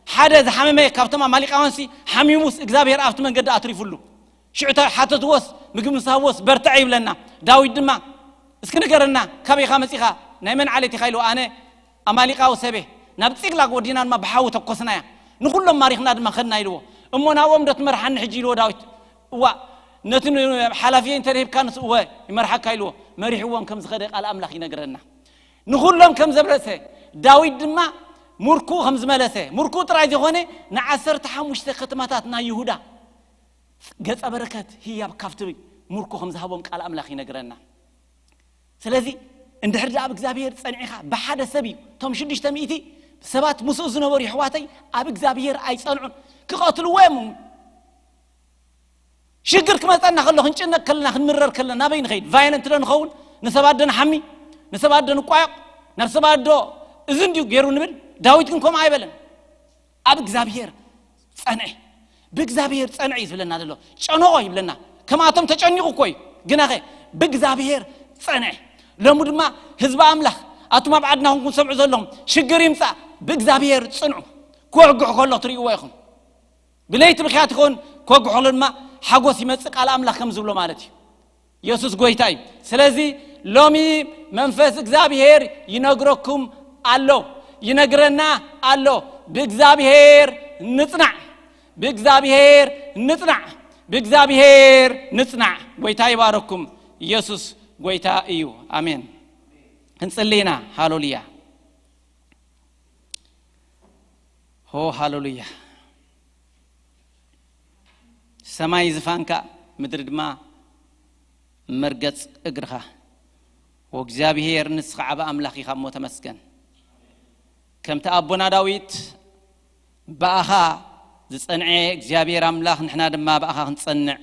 ሓደ ዝሓመመ ካብቶም ኣማሊቃውያንሲ ሓሚሙስ እግዚኣብሔር ኣብቲ መንገዲ ኣትሪፉሉ። ሽዑ ሓተትዎስ፣ ምግቢ ምስ ሃብዎስ በርትዐ ይብለና። ዳዊት ድማ፣ እስኪ ንገረና፣ ካበይ ኢኻ መጺኻ? ናይ መን ዓሌት ኢኻ? ኢልዎ፣ ኣነ ኣማሊቃዊ ሰበ። ናብ ጺቅላግ ወዲና ድማ ብሓዊ ተኮስናያ። ንኹሎም ማሪኽና ድማ ኸድና ኢልዎ። እሞ ናብኦም ዶ ትመርሓኒ ሕጂ? ኢልዎ ዳዊት። እዋ፣ ነቲ ን-፣ ሓላፊየይ እንተ ደሂብካንስ እወ ይመርሓካ ኢልዎ። መሪሕዎም ከም ዝኸደ ቃል ኣምላኽ ይነግረና። ንኹሎም ከም ዘምለሰ፣ ዳዊት ድማ ምርኩኡ ከም ዝመለሰ፣ ምርኩኡ ጥራይ ዘይኮነ ንዓሰርተ ሓሙሽተ ከተማታት ናይ ይሁዳ ገጸ በረከት ህያብ ካብቲ ምርኮ ከም ዝሃቦም ቃል ኣምላኽ ይነግረና። ስለዚ እንድሕር ደኣ ኣብ እግዚኣብሔር ጸኒዕኻ ብሓደ ሰብ እዩ፣ እቶም ሽዱሽተ ሚእቲ ሰባት ምስኡ ዝነበሩ የሕዋተይ ኣብ እግዚኣብሔር ኣይጸንዑን። ክቐትልዎ እዮም። ሽግር ክመጸና ከሎ፣ ክንጭነቅ ከለና፣ ክንምረር ከለና ናበይ ንኸይድ? ቫዮለንት ዶ ንኸውን? ንሰባት ዶ ንሓሚ? ንሰባት ዶ ንቋየቕ? ናብ ሰባት ዶ እዚ እንድዩ ገይሩ ንብል? ዳዊት ግን ከምኡ ኣይበለን። ኣብ እግዚኣብሔር ጸንዐ። ብእግዚኣብሔር ጸንዐ እዩ ዝብለና ዘሎ። ጨነቆ ይብለና። ከማቶም ተጨኒቑ እኮ እዩ። ግናኸ ብእግዚኣብሔር ጸንዐ። ሎሚ ድማ ህዝቢ ኣምላኽ፣ ኣቱም ኣብ ዓድና ኮንኩም ሰምዑ ዘለኹም፣ ሽግር ይምጻእ፣ ብእግዚኣብሔር ጽንዑ። ክወግሑ ከሎ ትርእይዎ ኢኹም። ብለይቲ ምኽያት ይኸውን፣ ክወግሑ ከሎ ድማ ሓጎስ ይመጽእ፣ ቃል ኣምላኽ ከም ዝብሎ ማለት እዩ። የሱስ ጎይታ እዩ። ስለዚ ሎሚ መንፈስ እግዚኣብሔር ይነግረኩም ኣሎ፣ ይነግረና ኣሎ። ብእግዚኣብሔር ንጽናዕ፣ ብእግዚኣብሔር ንጽናዕ፣ ብእግዚኣብሔር ንጽናዕ። ጎይታ ይባረኩም። ኢየሱስ ጎይታ እዩ። ኣሜን። ክንጽሊ ኢና። ሃሌሉያ። ሆ ሃሌሉያ። ሰማይ ዝፋንካ፣ ምድሪ ድማ መርገጽ እግርኻ። ወእግዚኣብሔር፣ ንስኻ ዓቢ ኣምላኽ ኢኻ እሞ ተመስገን። ከምቲ ኣቦና ዳዊት ብኣኻ ዝጸንዐ እግዚኣብሔር ኣምላኽ፣ ንሕና ድማ ብኣኻ ክንጸንዕ፣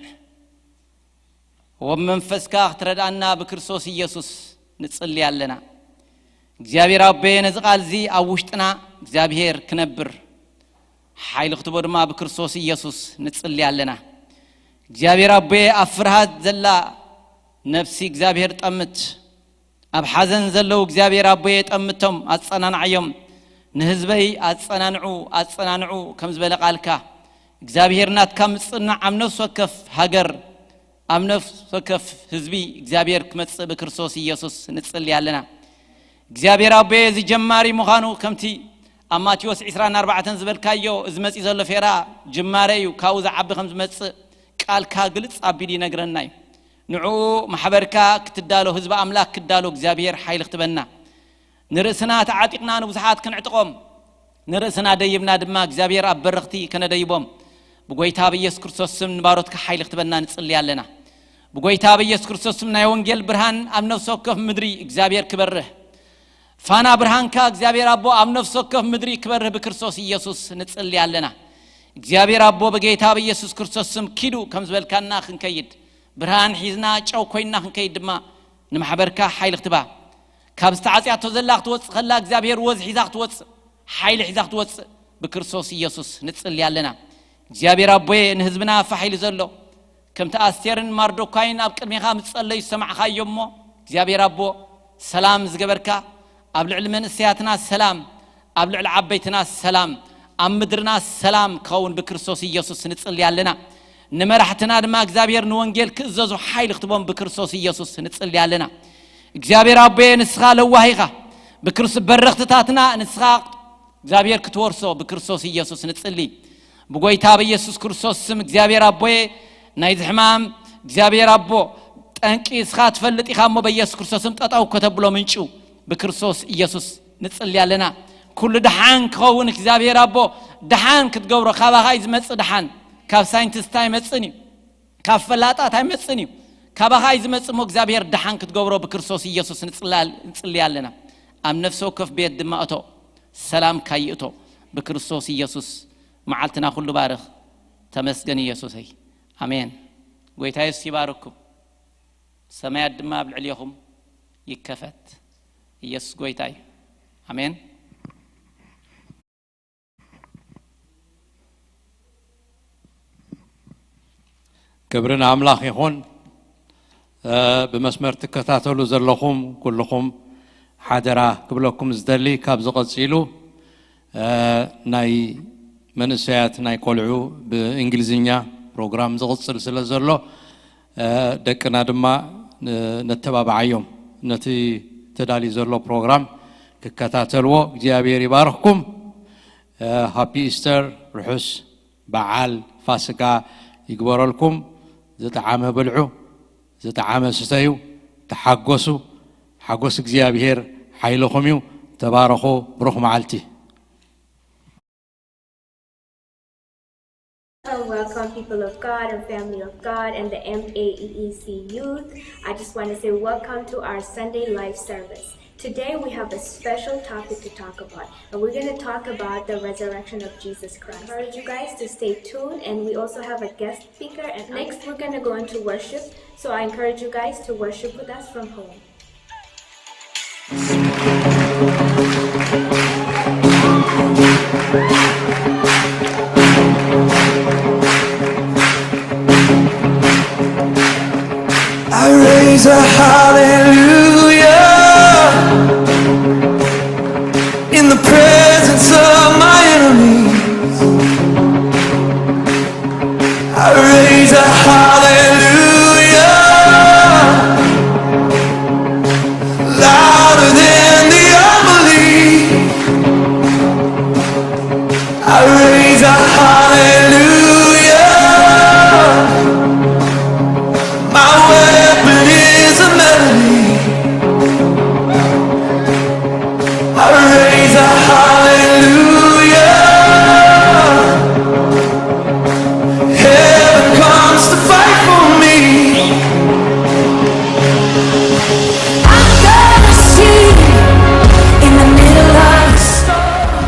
ወብ መንፈስካ ክትረድኣና ብክርስቶስ ኢየሱስ ንጽሊ ኣለና። እግዚኣብሔር ኣቦየ፣ ነዚ ቃል እዚ ኣብ ውሽጥና እግዚኣብሔር ክነብር ሓይሊ ክትቦ ድማ ብክርስቶስ ኢየሱስ ንጽሊ ኣለና። እግዚኣብሔር ኣቦየ፣ ኣብ ፍርሃት ዘላ ነፍሲ እግዚኣብሔር ጠምት፣ ኣብ ሓዘን ዘለዉ እግዚኣብሔር ኣቦየ ጠምቶም፣ ኣጸናንዓዮም። ንህዝበይ ኣጸናንዑ፣ ኣጸናንዑ ከም ዝበለ ቃልካ፣ እግዚኣብሔር ናትካ ምጽናዕ ኣብ ነፍሲ ወከፍ ሃገር፣ ኣብ ነፍሲ ወከፍ ህዝቢ እግዚኣብሔር ክመጽእ ብክርስቶስ ኢየሱስ ንጽሊ ኣለና። እግዚኣብሔር ኣቦየ፣ እዚ ጀማሪ ምዃኑ፣ ከምቲ ኣብ ማቴዎስ ዕስራን ኣርባዕተን ዝበልካዮ፣ እዚ መጺእ ዘሎ ፌራ ጅማረ እዩ፣ ካብኡ ዝዓቢ ከም ዝመጽእ ቃልካ ግልጽ ኣቢሉ ይነግረና እዩ። ንዕኡ ማሕበርካ ክትዳሎ፣ ህዝቢ ኣምላኽ ክዳሎ እግዚኣብሔር ሓይሊ ክትበና። ንርእስና ተዓጢቕና ንብዙሓት ክንዕጥቖም፣ ንርእስና ደይብና ድማ እግዚኣብሔር ኣብ በረኽቲ ከነደይቦም ብጎይታ ብኢየሱስ ክርስቶስ ስም ንባሮትካ ሓይሊ ክትበና ንጽሊ ኣለና። ብጎይታ ብኢየሱስ ክርስቶስ ስም ናይ ወንጌል ብርሃን ኣብ ነፍሲ ወከፍ ምድሪ እግዚኣብሔር ክበርህ፣ ፋና ብርሃንካ እግዚኣብሔር ኣቦ ኣብ ነፍሲ ወከፍ ምድሪ ክበርህ ብክርስቶስ ኢየሱስ ንጽሊ ኣለና። እግዚኣብሔር ኣቦ ብጌታ ብኢየሱስ ክርስቶስ ስም ኪዱ ከም ዝበልካና ክንከይድ፣ ብርሃን ሒዝና ጨው ኮይንና ክንከይድ ድማ ንማሕበርካ ሓይሊ ክትባ። ካብ ዝተዓጽያቶ ዘላ ክትወጽእ ከላ እግዚኣብሔር ወዝ ሒዛ ክትወጽእ፣ ሓይሊ ሒዛ ክትወጽእ ብክርስቶስ ኢየሱስ ንጽሊ ኣለና። እግዚኣብሔር ኣቦየ ንህዝብና ፋሕ ኢሉ ዘሎ፣ ከምቲ ኣስቴርን ማርዶካይን ኣብ ቅድሜኻ ምስ ጸለዩ ዝሰማዕኻዮ እሞ፣ እግዚኣብሔር ኣቦ ሰላም ዝገበርካ፣ ኣብ ልዕሊ መንእሰያትና ሰላም፣ ኣብ ልዕሊ ዓበይትና ሰላም፣ ኣብ ምድርና ሰላም ክኸውን ብክርስቶስ ኢየሱስ ንጽሊ ኣለና። ንመራሕትና ድማ እግዚኣብሔር ንወንጌል ክእዘዙ ሓይሊ ክትቦም ብክርስቶስ ኢየሱስ ንጽሊ ኣለና። እግዚኣብሔር ኣቦየ ንስኻ ለዋህ ኢኻ። ብክርስ-፣ በረኽትታትና ንስኻ እግዚኣብሔር ክትወርሶ ብክርስቶስ ኢየሱስ ንጽሊ። ብጎይታ ብኢየሱስ ክርስቶስ ስም እግዚኣብሔር ኣቦየ ናይዚ ሕማም እግዚኣብሔር ኣቦ ጠንቂ ንስኻ ትፈልጥ ኢኻ እሞ በኢየሱስ ክርስቶስ ስም ጠጠው ከተብሎ ምንጩ ብክርስቶስ ኢየሱስ ንጽሊ ኣለና። ኩሉ ደሓን ክኸውን እግዚኣብሔር ኣቦ ደሓን ክትገብሮ ካባኻ እዩ ዝመጽእ ደሓን። ካብ ሳይንቲስት ኣይመጽእን እዩ። ካብ ፈላጣት ኣይመጽእን እዩ። ካባኻ እዩ ዝመጽእ እሞ እግዚኣብሔር ደሓን ክትገብሮ ብክርስቶስ ኢየሱስ ንጽላ-፣ ንጽሊ ኣለና። ኣብ ነፍሲ ወከፍ ቤት ድማ እቶ ሰላምካ ይእቶ ብክርስቶስ ኢየሱስ። መዓልትና ኩሉ ባርኽ። ተመስገን ኢየሱሰይ። ኣሜን። ጎይታ የሱስ ይባርኩም። ሰማያት ድማ ኣብ ልዕሌኹም ይከፈት። ኢየሱስ ጎይታ እዩ። ኣሜን። ክብሪ ንኣምላኽ ይኹን። እ፣ ብመስመር ትከታተሉ ዘለኹም ኩልኹም ሓደራ ክብለኩም ዝደሊ፣ ካብዚ ቀጺሉ፣ እ፣ ናይ መንእሰያት ናይ ቆልዑ ብእንግሊዝኛ ፕሮግራም ዝቕጽል ስለ ዘሎ፣ እ፣ ደቅና ድማ ን-፣ ነተባብዓዮም። ነቲ ተዳልዩ ዘሎ ፕሮግራም ክከታተልዎ እግዚኣብሔር ይባርኽኩም። እ፣ ሃፒ ኢስተር፣ ርሑስ በዓል ፋሲካ ይግበረልኩም። ዝጠዓመ ብልዑ፣ ዝጠዓመ ስተዩ፣ ተሓጎሱ። ሓጎስ እግዚኣብሔር ሓይልኹም እዩ። ተባረኹ። ብሩኽ መዓልቲ። Welcome, people of God and family of God and the M A E E C youth. I just want to say welcome to our Sunday live service. Today we have a special topic to talk about, and we're going to talk about the resurrection of Jesus Christ. I encourage you guys to stay tuned, and we also have a guest speaker. And next, we're going to go into worship, so I encourage you guys to worship with us from home. I raise a hallelujah in the presence of my enemies. I raise a hallelujah louder than the unbelief. I raise a hallelujah. My weapon is a melody. I raise a hallelujah. Heaven comes to fight for me. I'm gonna sing in the middle of the storm.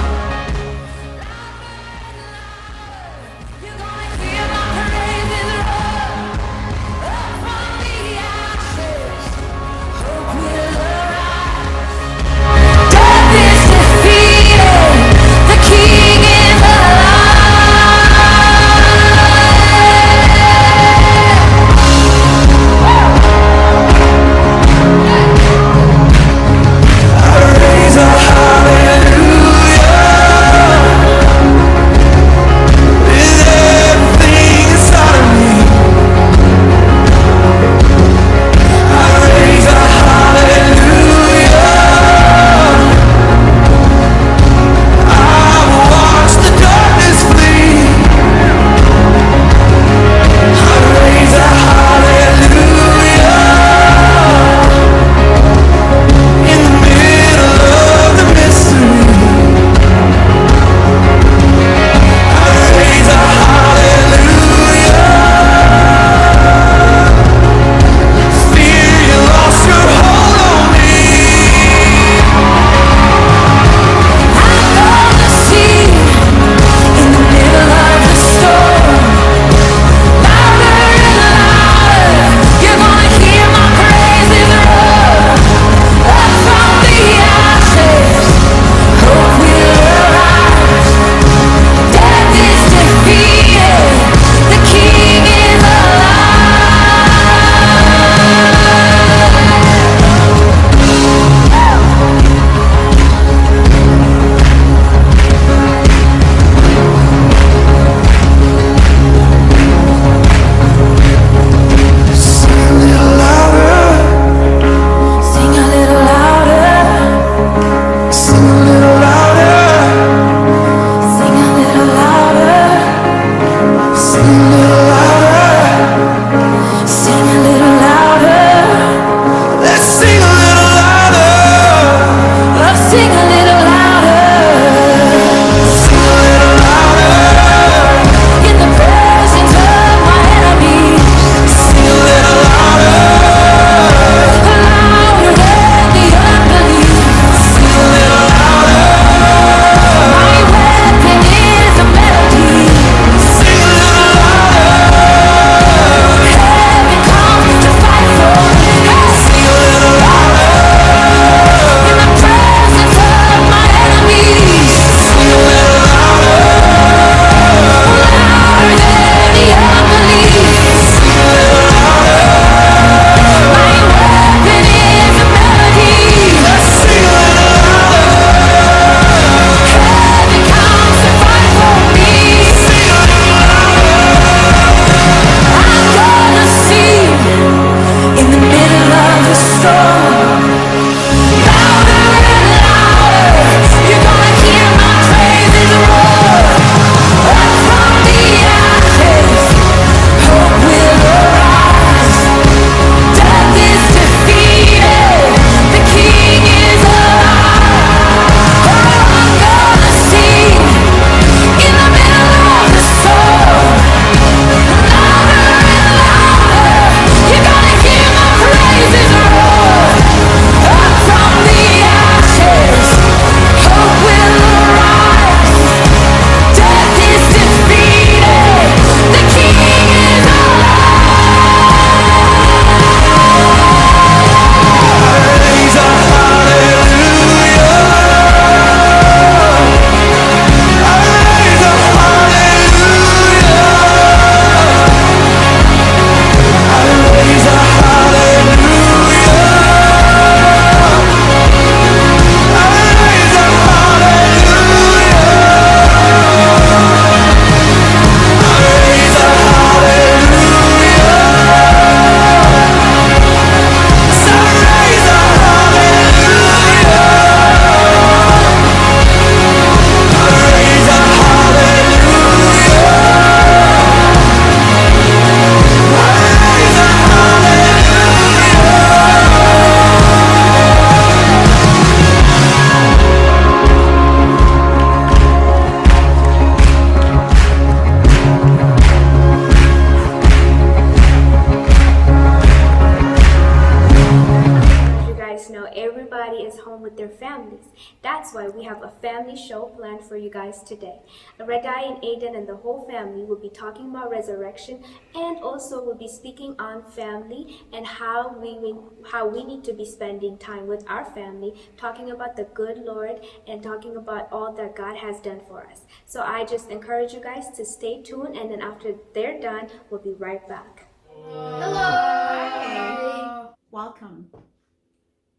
That's why we have a family show planned for you guys today. Redai and Aiden and the whole family will be talking about resurrection, and also we'll be speaking on family and how we will, how we need to be spending time with our family, talking about the good Lord and talking about all that God has done for us. So I just encourage you guys to stay tuned, and then after they're done, we'll be right back. Hello. Welcome.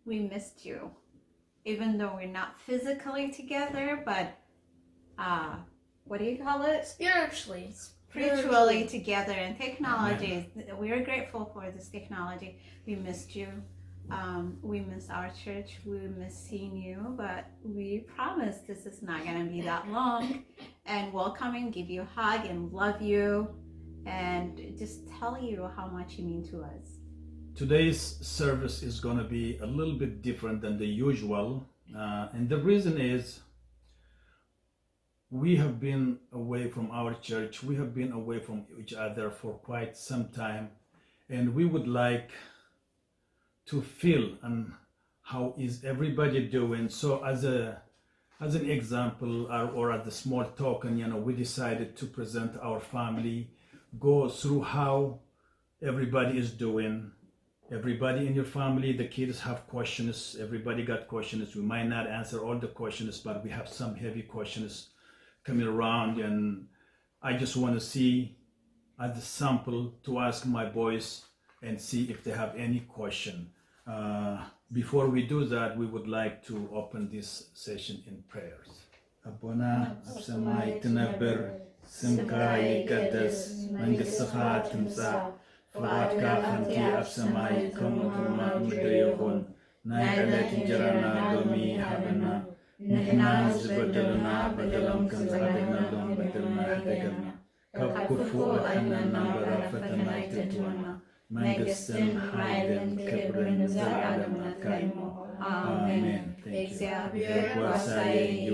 We missed you. Even though we're not physically together, but uh, what do you call it? Spiritually. Spiritually together and technology. We are grateful for this technology. We missed you. Um, we miss our church. We miss seeing you, but we promise this is not going to be that long. And welcome and give you a hug and love you and just tell you how much you mean to us. Today's service is going to be a little bit different than the usual. Uh, and the reason is we have been away from our church, we have been away from each other for quite some time, and we would like to feel and how is everybody doing. So as a as an example, or, or as a small token, you know, we decided to present our family, go through how everybody is doing. Everybody in your family, the kids have questions. Everybody got questions. We might not answer all the questions, but we have some heavy questions coming around, and I just want to see as a sample to ask my boys and see if they have any question. Uh, before we do that, we would like to open this session in prayers. ኣቦና ኣብ ሰማይ ትነብር፣ ስምካ ይቀደስ፣ መንግስትኻ ትምጻእ፣ ፍቓድካ ከምቲ ኣብ ሰማይ ከምኡ ድማ ኣብ ምድሪ ይኹን። ናይ ዕለት እንጀራና ሎሚ ሃበና፣ ንሕና ዝበደሉና በደሎም ከም ዝሓደግናሎም በደልና ይሕደገልና፣ ካብ ክፉእ ኣድሕነና እምበር ኣብ ፈተና ኣይተእትወና፣ መንግስትን ሓይልን ክብርን ንዘለኣለም ናትካ እዩ። ኣሜን። Thank you። እግዚኣብሔር ጓሳየ እዩ፣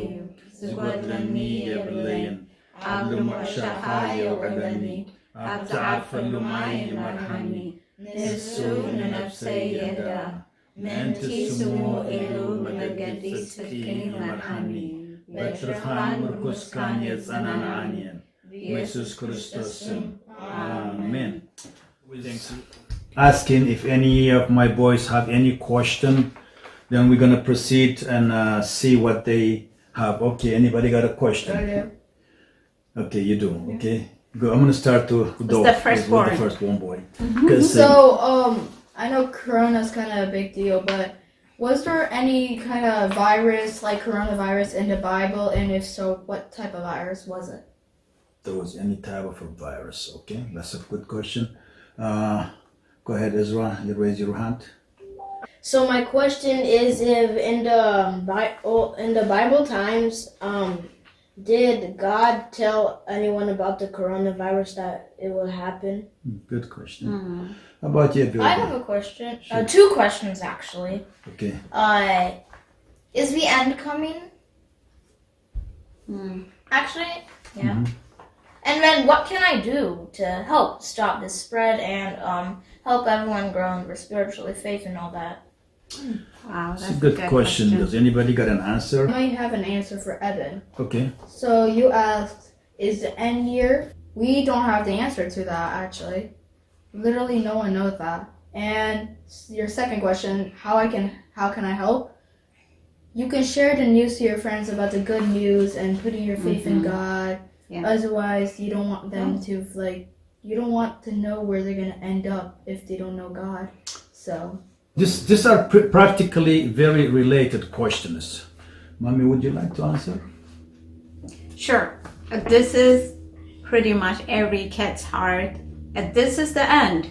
ዝጎድለኒ የብለይን። ኣብ ልሙዕ ሻኻ የውዕለኒ፣ ኣብ ዝዓርፈሉ ማይ ይመርሓኒ። ንሱ ንነፍሰይ የህድኣ፣ ምእንቲ ስሙ ኢሉ መገዲ ጽድቂ ይመርሓኒ። በትርኻን ምርኩስካን የጸናንዓኒ እየን። ብኢየሱስ ክርስቶስ ስም፣ ኣሜን። Asking if any of my boys have any question, then we're gonna proceed and uh, see what they have. Okay, anybody got a question? I do. Okay, you do. Okay, go. I'm gonna start to with the first with, with the one. First one boy. 'Cause, uh, So, um, I know Corona's kind of a big deal, but was there any kind of virus like coronavirus in the Bible? And if so, what type of virus was it? There was any type of a virus. Okay, that's a good question. Uh, go ahead, Ezra. You raise your hand. So my question is, if in the Bible, in the Bible times, um, did God tell anyone about the coronavirus that it will happen? Hmm, good question. How about you, Bill? I have a question. Uh, Sure. Two questions, actually. Okay. Uh, is the end coming? Hmm. Actually, yeah. And then what can I do to help stop this spread and um, help everyone grow in their spiritual faith and all that? Wow, It's that's a good question. Does anybody got an I answer? might have an answer for Evan. Okay. So you asked, is the end year? We don't have the answer to that actually. Literally, no one knows that. And your second question, how I can, how can I help? You can share the news to your friends about the good news and putting your faith in Mhm. God. Yeah. Otherwise, you don't want them to like. You don't want to know where they're gonna end up if they don't know God. So This, these are pr- practically very related questions. Mommy, would you like to answer? Sure. Uh, This is pretty much every kid's heart. And this is the end.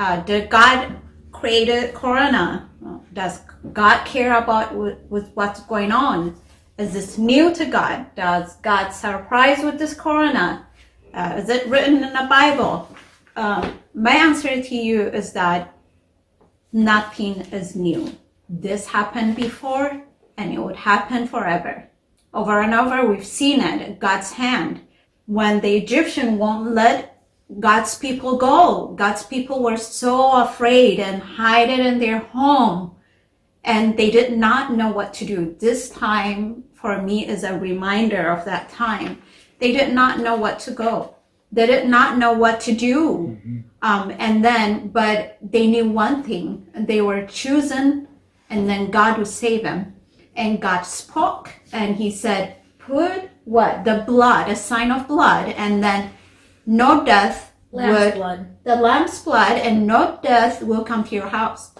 Uh, did God created corona? Does God care about with, with what's going on? Is this new to God? Does God surprise with this corona? Uh, is it written in the Bible? Um, my answer to you is that nothing is new. This happened before and it would happen forever. Over and over, we've seen it, God's hand. When the Egyptian won't let God's people go, God's people were so afraid and hide it in their home. And they did not know what to do. This time for me is a reminder of that time. They did not know what to go. They did not know what to do. Um, and then, but they knew one thing. They were chosen, and then God would save them. And God spoke, and he said, "Put what? The blood, a sign of blood, and then no death Lamb's would, blood. the lamb's blood, and no death will come to your house."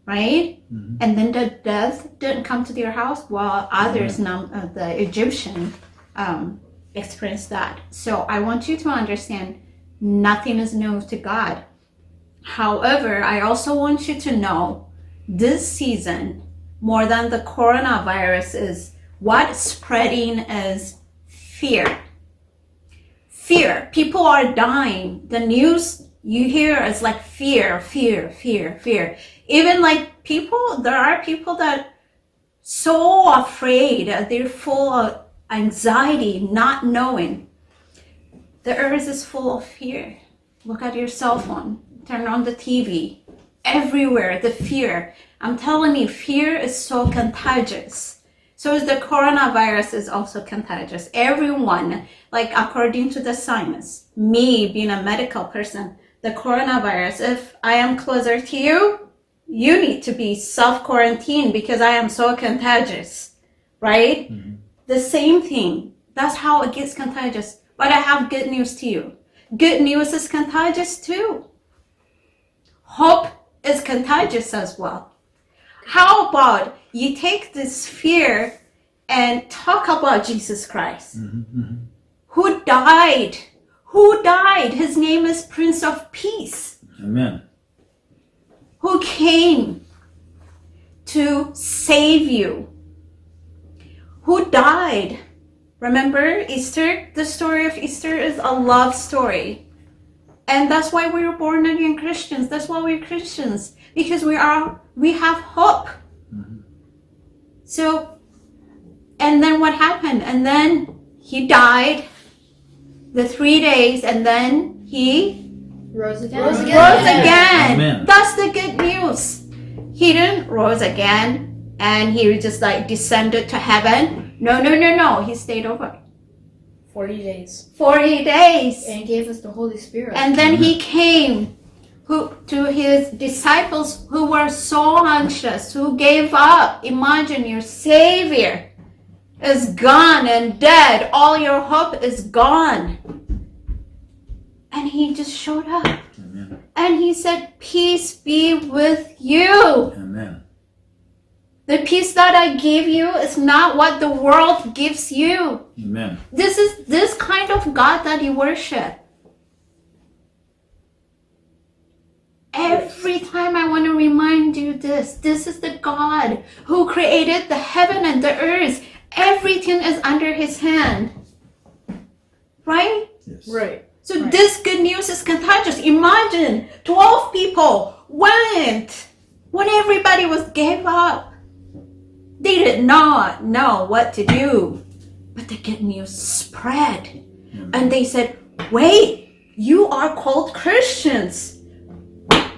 Right? And then the death didn't come to their house while others, num- uh, the Egyptian, um, experienced that. So I want you to understand nothing is new to God. However, I also want you to know this season, more than the coronavirus, is what spreading is fear. Fear. People are dying. The news you hear is like fear, fear, fear, fear. Even like people, there are people that so afraid, uh, they're full of anxiety, not knowing. The earth is full of fear. Look at your cell phone, turn on the T V. Everywhere, the fear. I'm telling you, fear is so contagious. So is the coronavirus is also contagious. Everyone, like, according to the science, me being a medical person, the coronavirus, if I am closer to you, you need to be self-quarantined because I am so contagious, right? The same thing. That's how it gets contagious. But I have good news to you. Good news is contagious too. Hope is contagious as well. How about you take this fear and talk about Jesus Christ, who died, who died. His name is Prince of Peace, Amen. Who came to save you, who died. Remember Easter? The story of Easter is a love story. And that's why we were born again Christians. That's why we're Christians. Because we are, we have hope. So, and then what happened? And then he died the three days, and then he Rose again. Rose again. Amen. That's the good news. He didn't rose again and he just, like, descended to heaven. No, no, no, no. He stayed over Forty days. forty days. And gave us the Holy Spirit. And then he came who, to his disciples who were so anxious, who gave up. Imagine your Savior is gone and dead. All your hope is gone. And he just showed up. Amen. And he said, "Peace be with you." Amen. The peace that I give you is not what the world gives you. Amen. This is this kind of God that you worship. Every time I want to remind you this, this is the God who created the heaven and the earth. Everything is under his hand. Right? Yes. Right. So this good news is contagious. Imagine twelve people went when everybody was gave up. They did not know what to do. But the good news spread. And they said, "Wait, you are called Christians.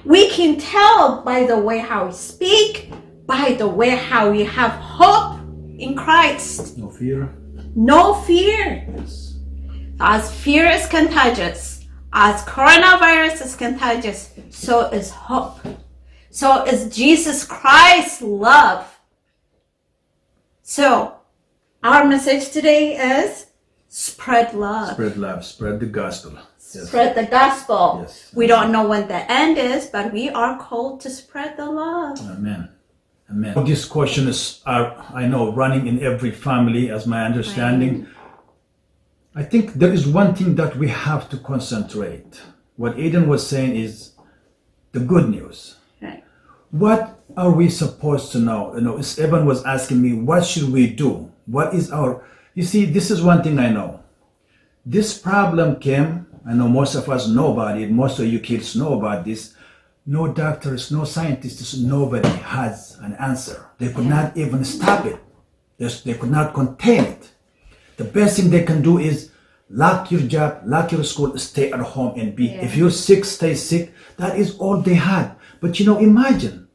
We can tell by the way how we speak, by the way how we have hope in Christ." No fear. No fear. Yes. As fear is contagious, as coronavirus is contagious, so is hope. So is Jesus Christ's love. So our message today is spread love. Spread love. Spread the gospel. Yes. Spread the gospel. Yes. We don't know when the end is, but we are called to spread the love. Amen. Amen. This question is, uh, I know, running in every family, as my understanding. I think there is one thing that we have to concentrate. What Eden was saying is the good news. Right. What are we supposed to know? You know, it's- Evan was asking me, "What should we do? What is our?" You see, this is one thing I know. This problem came, I know most of us, nobody, most of you kids know about this. No doctors, no scientists, nobody has an answer. They could not even stop it. There's, they could not contain it. The best thing they can do is lock your job, lock your school, stay at home and be. Yeah. If you're sick, stay sick. That is all they had. But you know, imagine.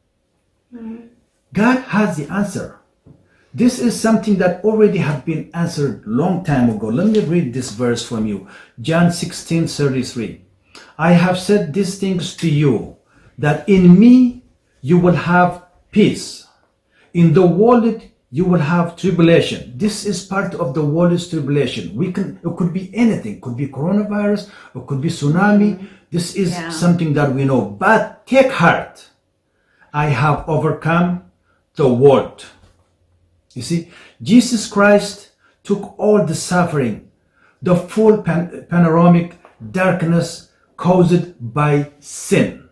Mm-hmm. God has the answer. This is something that already have been answered long time ago. Let me read this verse from you. John sixteen thirty-three. "I have said these things to you, that in me you will have peace. In the world you will have tribulation." This is part of the world's tribulation. We can, it could be anything, could be coronavirus, it could be tsunami. This is Yeah. something that we know. "But take heart, I have overcome the world." You see, Jesus Christ took all the suffering, the full pan- panoramic darkness caused by sin,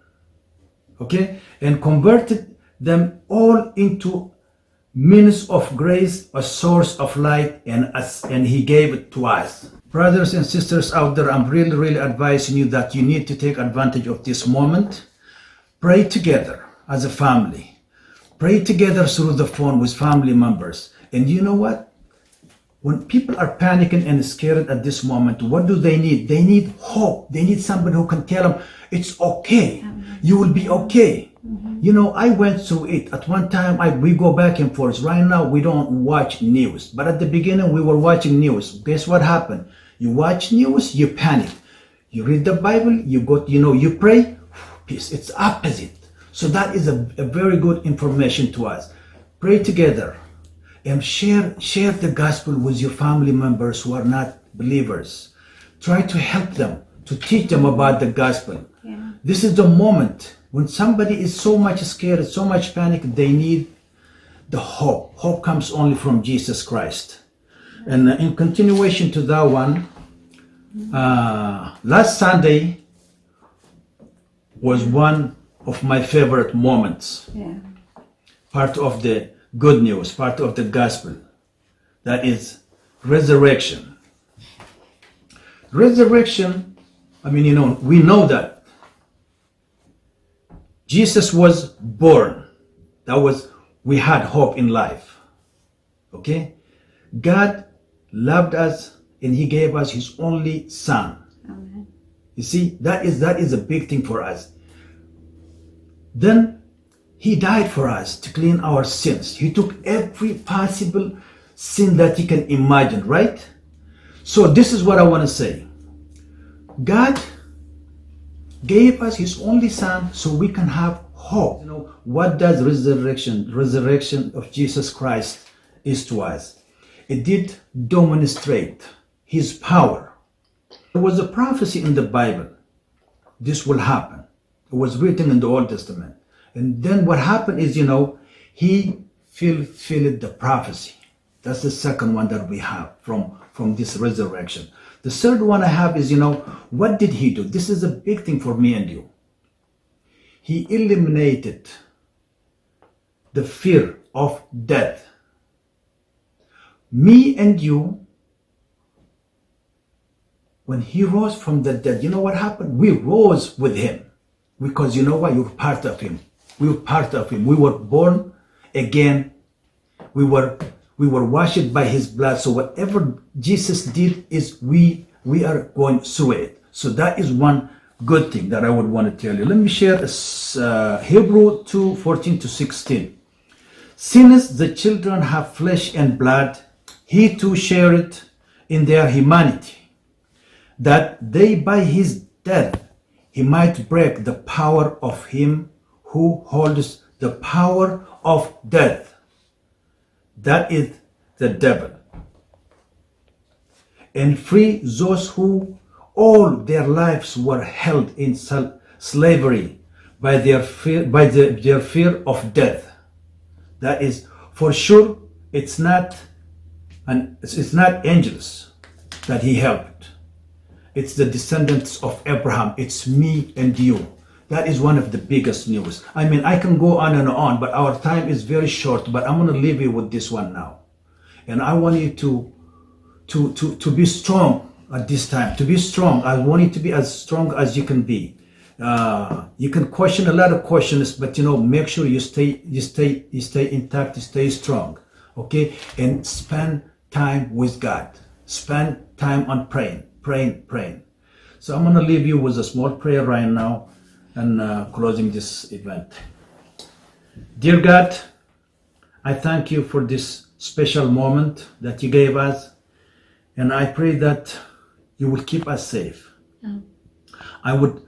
okay, and converted them all into means of grace, a source of light, and as, and he gave it to us. Brothers and sisters out there, I'm really, really advising you that you need to take advantage of this moment. Pray together as a family. Pray together through the phone with family members. And you know what? When people are panicking and scared at this moment, what do they need? They need hope. They need somebody who can tell them, "It's okay. You will be okay." You know, I went through it. At one time, I, we go back and forth. Right now, we don't watch news. But at the beginning, we were watching news. Guess what happened? You watch news, you panic. You read the Bible, you go, you know, you pray, peace. It's opposite. So that is a, a very good information to us. Pray together and share, share the gospel with your family members who are not believers. Try to help them, to teach them about the gospel. Yeah. This is the moment when somebody is so much scared, so much panic, they need the hope. Hope comes only from Jesus Christ. And uh, in continuation to that one, uh, last Sunday was one of my favorite moments, Yeah. part of the good news, part of the gospel. That is resurrection. Resurrection, I mean, you know, we know that Jesus was born. That was, we had hope in life. Okay? God loved us and he gave us his only son. Amen. You see, that is, that is a big thing for us. Then he died for us to clean our sins. He took every possible sin that you can imagine, right? So this is what I want to say. God gave us his only son so we can have hope. You know, what does resurrection, resurrection of Jesus Christ is to us? It did demonstrate his power. There was a prophecy in the Bible. This will happen. It was written in the Old Testament. And then what happened is, you know, he fulfilled the prophecy. That's the second one that we have from, from this resurrection. The third one I have is, you know, what did he do? This is a big thing for me and you. He eliminated the fear of death. Me and you, when he rose from the dead, you know what happened? We rose with him. Because you know what? You're part of him. We were part of him. We were born again. We were, we were washed by his blood. So whatever Jesus did is we, we are going through it. So that is one good thing that I would want to tell you. Let me share this, uh, Hebrew two fourteen to sixteen. "Since the children have flesh and blood, he too shared in their humanity, that they by his death he might break the power of him who holds the power of death, that is the devil, and free those who all their lives were held in sel- slavery by their fear, by the, their fear of death." That is, for sure, it's not an, it's not angels that he helped. It's the descendants of Abraham. It's me and you. That is one of the biggest news. I mean, I can go on and on, but our time is very short, but I'm going to leave you with this one now. And I want you to, to, to, to be strong at this time, to be strong. I want you to be as strong as you can be. Uh, you can question a lot of questions, but, you know, make sure you stay, you stay, you stay intact, you stay strong, okay? And spend time with God. Spend time on praying, praying, praying. So I'm going to leave you with a small prayer right now and, uh, closing this event. Dear God, I thank you for this special moment that you gave us, and I pray that you will keep us safe. I would,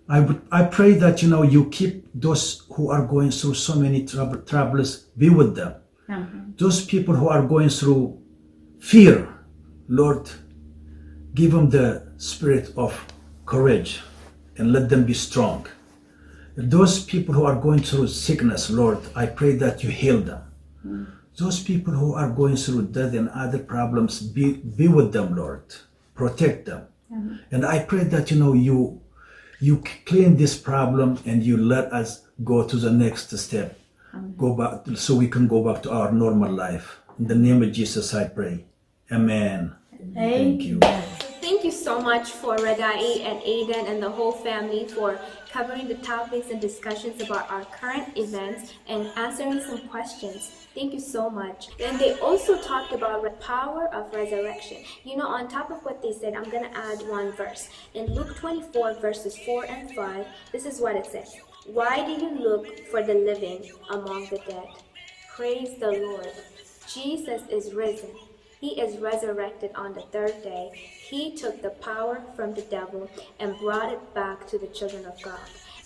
I would, I pray that, you know, you keep those who are going through so many trouble, troubles, be with them. Those people who are going through fear, Lord, give them the spirit of courage and let them be strong. Those people who are going through sickness, Lord, I pray that you heal them. Those people who are going through death and other problems, be, be with them, Lord. Protect them. And I pray that, you know, you you clean this problem and you let us go to the next step. Go back so we can go back to our normal life. In the name of Jesus, I pray. Amen. Thank you. Thank you so much for Radai and Aiden and the whole family for covering the topics and discussions about our current events and answering some questions. Thank you so much. And they also talked about the power of resurrection. You know, on top of what they said, I'm going to add one verse. In Luke twenty-four, verses four and five, this is what it says. Why do you look for the living among the dead? Praise the Lord. Jesus is risen. He is resurrected on the third day. He took the power from the devil and brought it back to the children of God.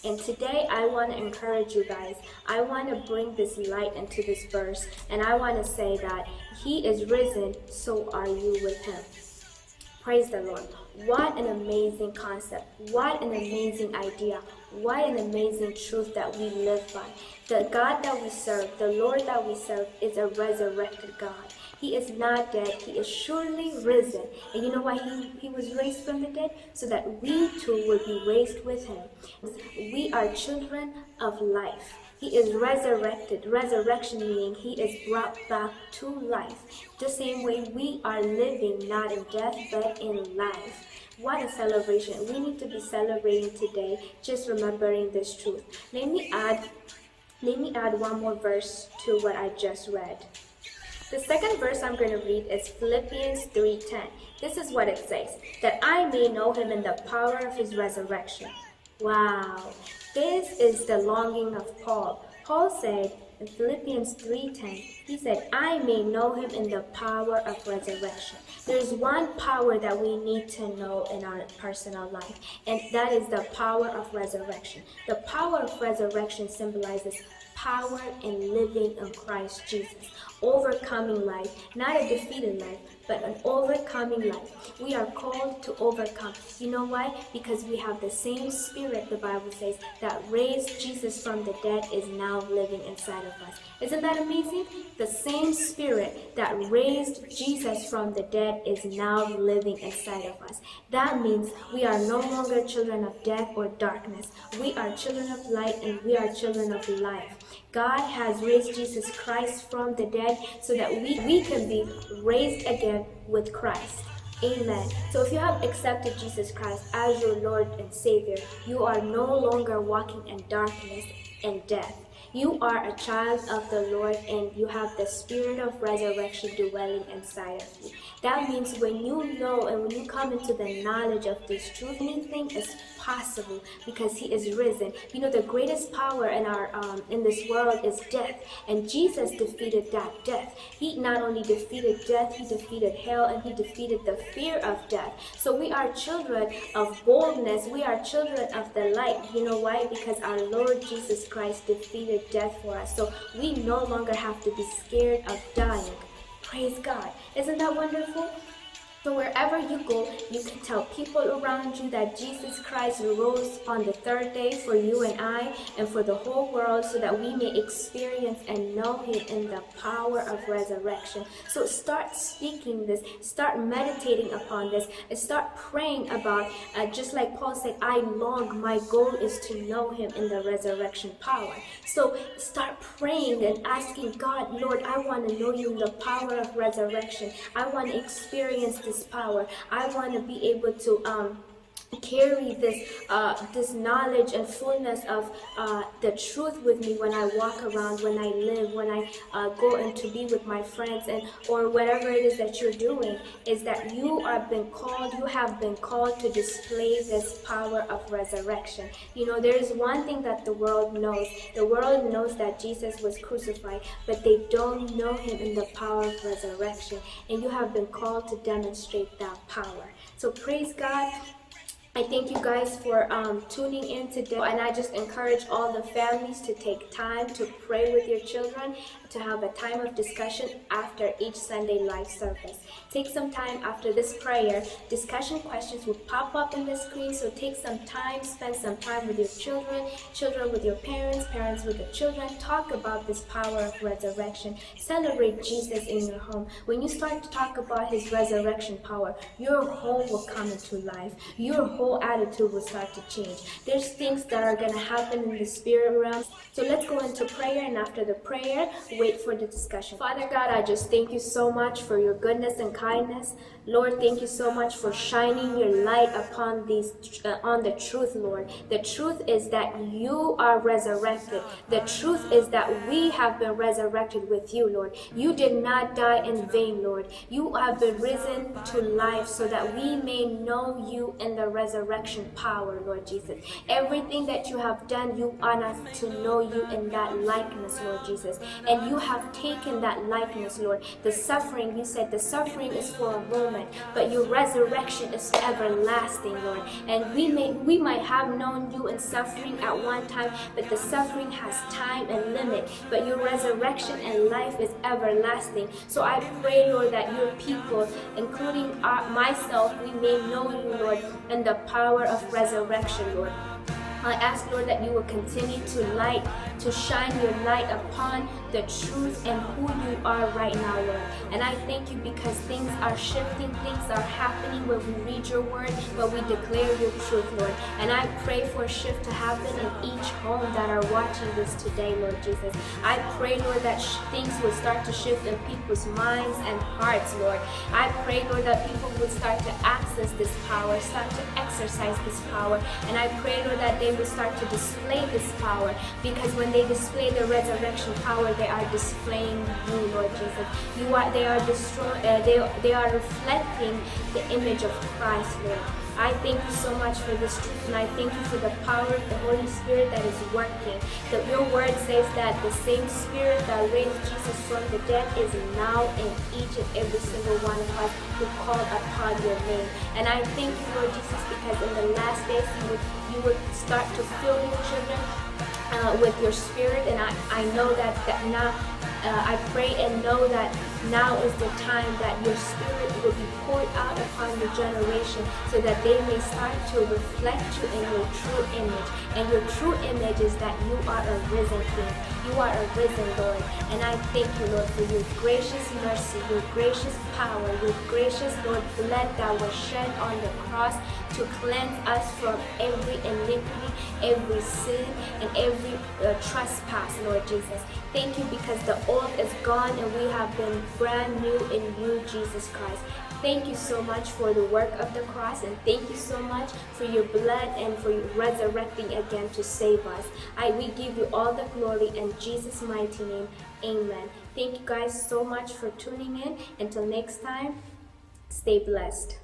And today I want to encourage you guys. I want to bring this light into this verse, and I want to say that He is risen, so are you with Him. Praise the Lord. What an amazing concept. What an amazing idea. What an amazing truth that we live by. The God that we serve, the Lord that we serve, is a resurrected God. He is not dead. He is surely risen. And you know why he, he was raised from the dead? So that we too will be raised with Him. We are children of life. He is resurrected. Resurrection meaning He is brought back to life. The same way we are living, not in death, but in life. What a celebration. We need to be celebrating today, just remembering this truth. Let me add, let me add one more verse to what I just read. The second verse I'm going to read is Philippians three ten. This is what it says, that I may know Him in the power of His resurrection. Wow, this is the longing of Paul. Paul said in Philippians three ten, he said, I may know Him in the power of resurrection. There's one power that we need to know in our personal life, and that is the power of resurrection. The power of resurrection symbolizes power in living in Christ Jesus, overcoming life, not a defeated life, but an overcoming life. We are called to overcome. You know why? Because we have the same spirit, the Bible says, that raised Jesus from the dead is now living inside of us. Isn't that amazing? The same spirit that raised Jesus from the dead is now living inside of us. That means we are no longer children of death or darkness. We are children of light and we are children of life. God has raised Jesus Christ from the dead so that we, we can be raised again with Christ. Amen. So if you have accepted Jesus Christ as your Lord and Savior, you are no longer walking in darkness and death. You are a child of the Lord and you have the spirit of resurrection dwelling inside of you. That means when you know and when you come into the knowledge of this truth, anything is possible because He is risen. You know, the greatest power in our um, in this world is death, and Jesus defeated that death. He not only defeated death, He defeated hell, and He defeated the fear of death. So we are children of boldness. We are children of the light. You know why? Because our Lord Jesus Christ defeated death for us. So we no longer have to be scared of dying. Praise God. Isn't that wonderful? So wherever you go, you can tell people around you that Jesus Christ rose on the third day for you and I and for the whole world so that we may experience and know Him in the power of resurrection. So start speaking this, start meditating upon this, and start praying about, uh, just like Paul said, I long, my goal is to know Him in the resurrection power. So start praying and asking God, Lord, I want to know You in the power of resurrection. I want to experience this power. I want to be able to um, carry this uh, this knowledge and fullness of uh, the truth with me when I walk around, when I live, when I uh, go and to be with my friends, and or whatever it is that you're doing, is that you have been called. You have been called to display this power of resurrection. You know, there is one thing that the world knows. The world knows that Jesus was crucified, but they don't know him in the power of resurrection. And you have been called to demonstrate that power. So praise God. I thank you guys for um, tuning in today, and I just encourage all the families to take time to pray with your children, to have a time of discussion after each Sunday live service. Take some time after this prayer. Discussion questions will pop up on the screen, so take some time, spend some time with your children, children with your parents, parents with the children. Talk about this power of resurrection. Celebrate Jesus in your home. When you start to talk about his resurrection power, your home will come into life. Your whole attitude will start to change. There's things that are going to happen in the spirit realm. So let's go into prayer, and after the prayer, wait for the discussion. Father God, I just thank you so much for your goodness and kindness. Lord, thank you so much for shining your light upon these uh, on the truth, Lord. The truth is that you are resurrected. The truth is that we have been resurrected with you, Lord. You did not die in vain, Lord. You have been risen to life so that we may know you in the resurrection power, Lord Jesus. Everything that you have done, you want us to know you in that likeness, Lord Jesus. And you have taken that likeness, Lord. The suffering, you said the suffering is for a moment, but your resurrection is everlasting, Lord. And we may we might have known you in suffering at one time, but the suffering has time and limit, but your resurrection and life is everlasting. So I pray, Lord, that your people, including uh, myself, we may know you, Lord, in the power of resurrection, Lord. I ask, Lord, that you will continue to light, to shine your light upon the truth and who you are right now, Lord. And I thank you because things are shifting, things are happening when we read your word, when we declare your truth, Lord. And I pray for a shift to happen in each home that are watching this today, Lord Jesus. I pray, Lord, that sh- things will start to shift in people's minds and hearts, Lord. I pray, Lord, that people will start to access this power, start to exercise this power. And I pray, Lord, that they will start to display this power, because when they display the resurrection power, they are displaying you, Lord Jesus. You are, they are destroy, uh, they, they are reflecting the image of Christ, Lord. I thank you so much for this truth, and I thank you for the power of the Holy Spirit that is working. That your word says that the same Spirit that raised Jesus from the dead is now in each and every single one of us who call upon your name. And I thank you, Lord Jesus, because in the last days you would you would start to fill your children uh, with your spirit, and I, I know that, that now uh, I pray and know that now is the time that your spirit will be poured out upon your generation, so that they may start to reflect you in your true image. And your true image is that you are a risen King. You are a risen Lord. And I thank you, Lord, for your gracious mercy, your gracious power, your gracious, Lord, blood that was shed on the cross to cleanse us from every iniquity, every sin, and every uh, trespass, Lord Jesus. Thank you because the old is gone and we have been brand new in you, Jesus Christ. Thank you so much for the work of the cross, and thank you so much for your blood and for your resurrecting again to save us. I we give you all the glory in Jesus' mighty name. Amen. Thank you guys so much for tuning in. Until next time, stay blessed.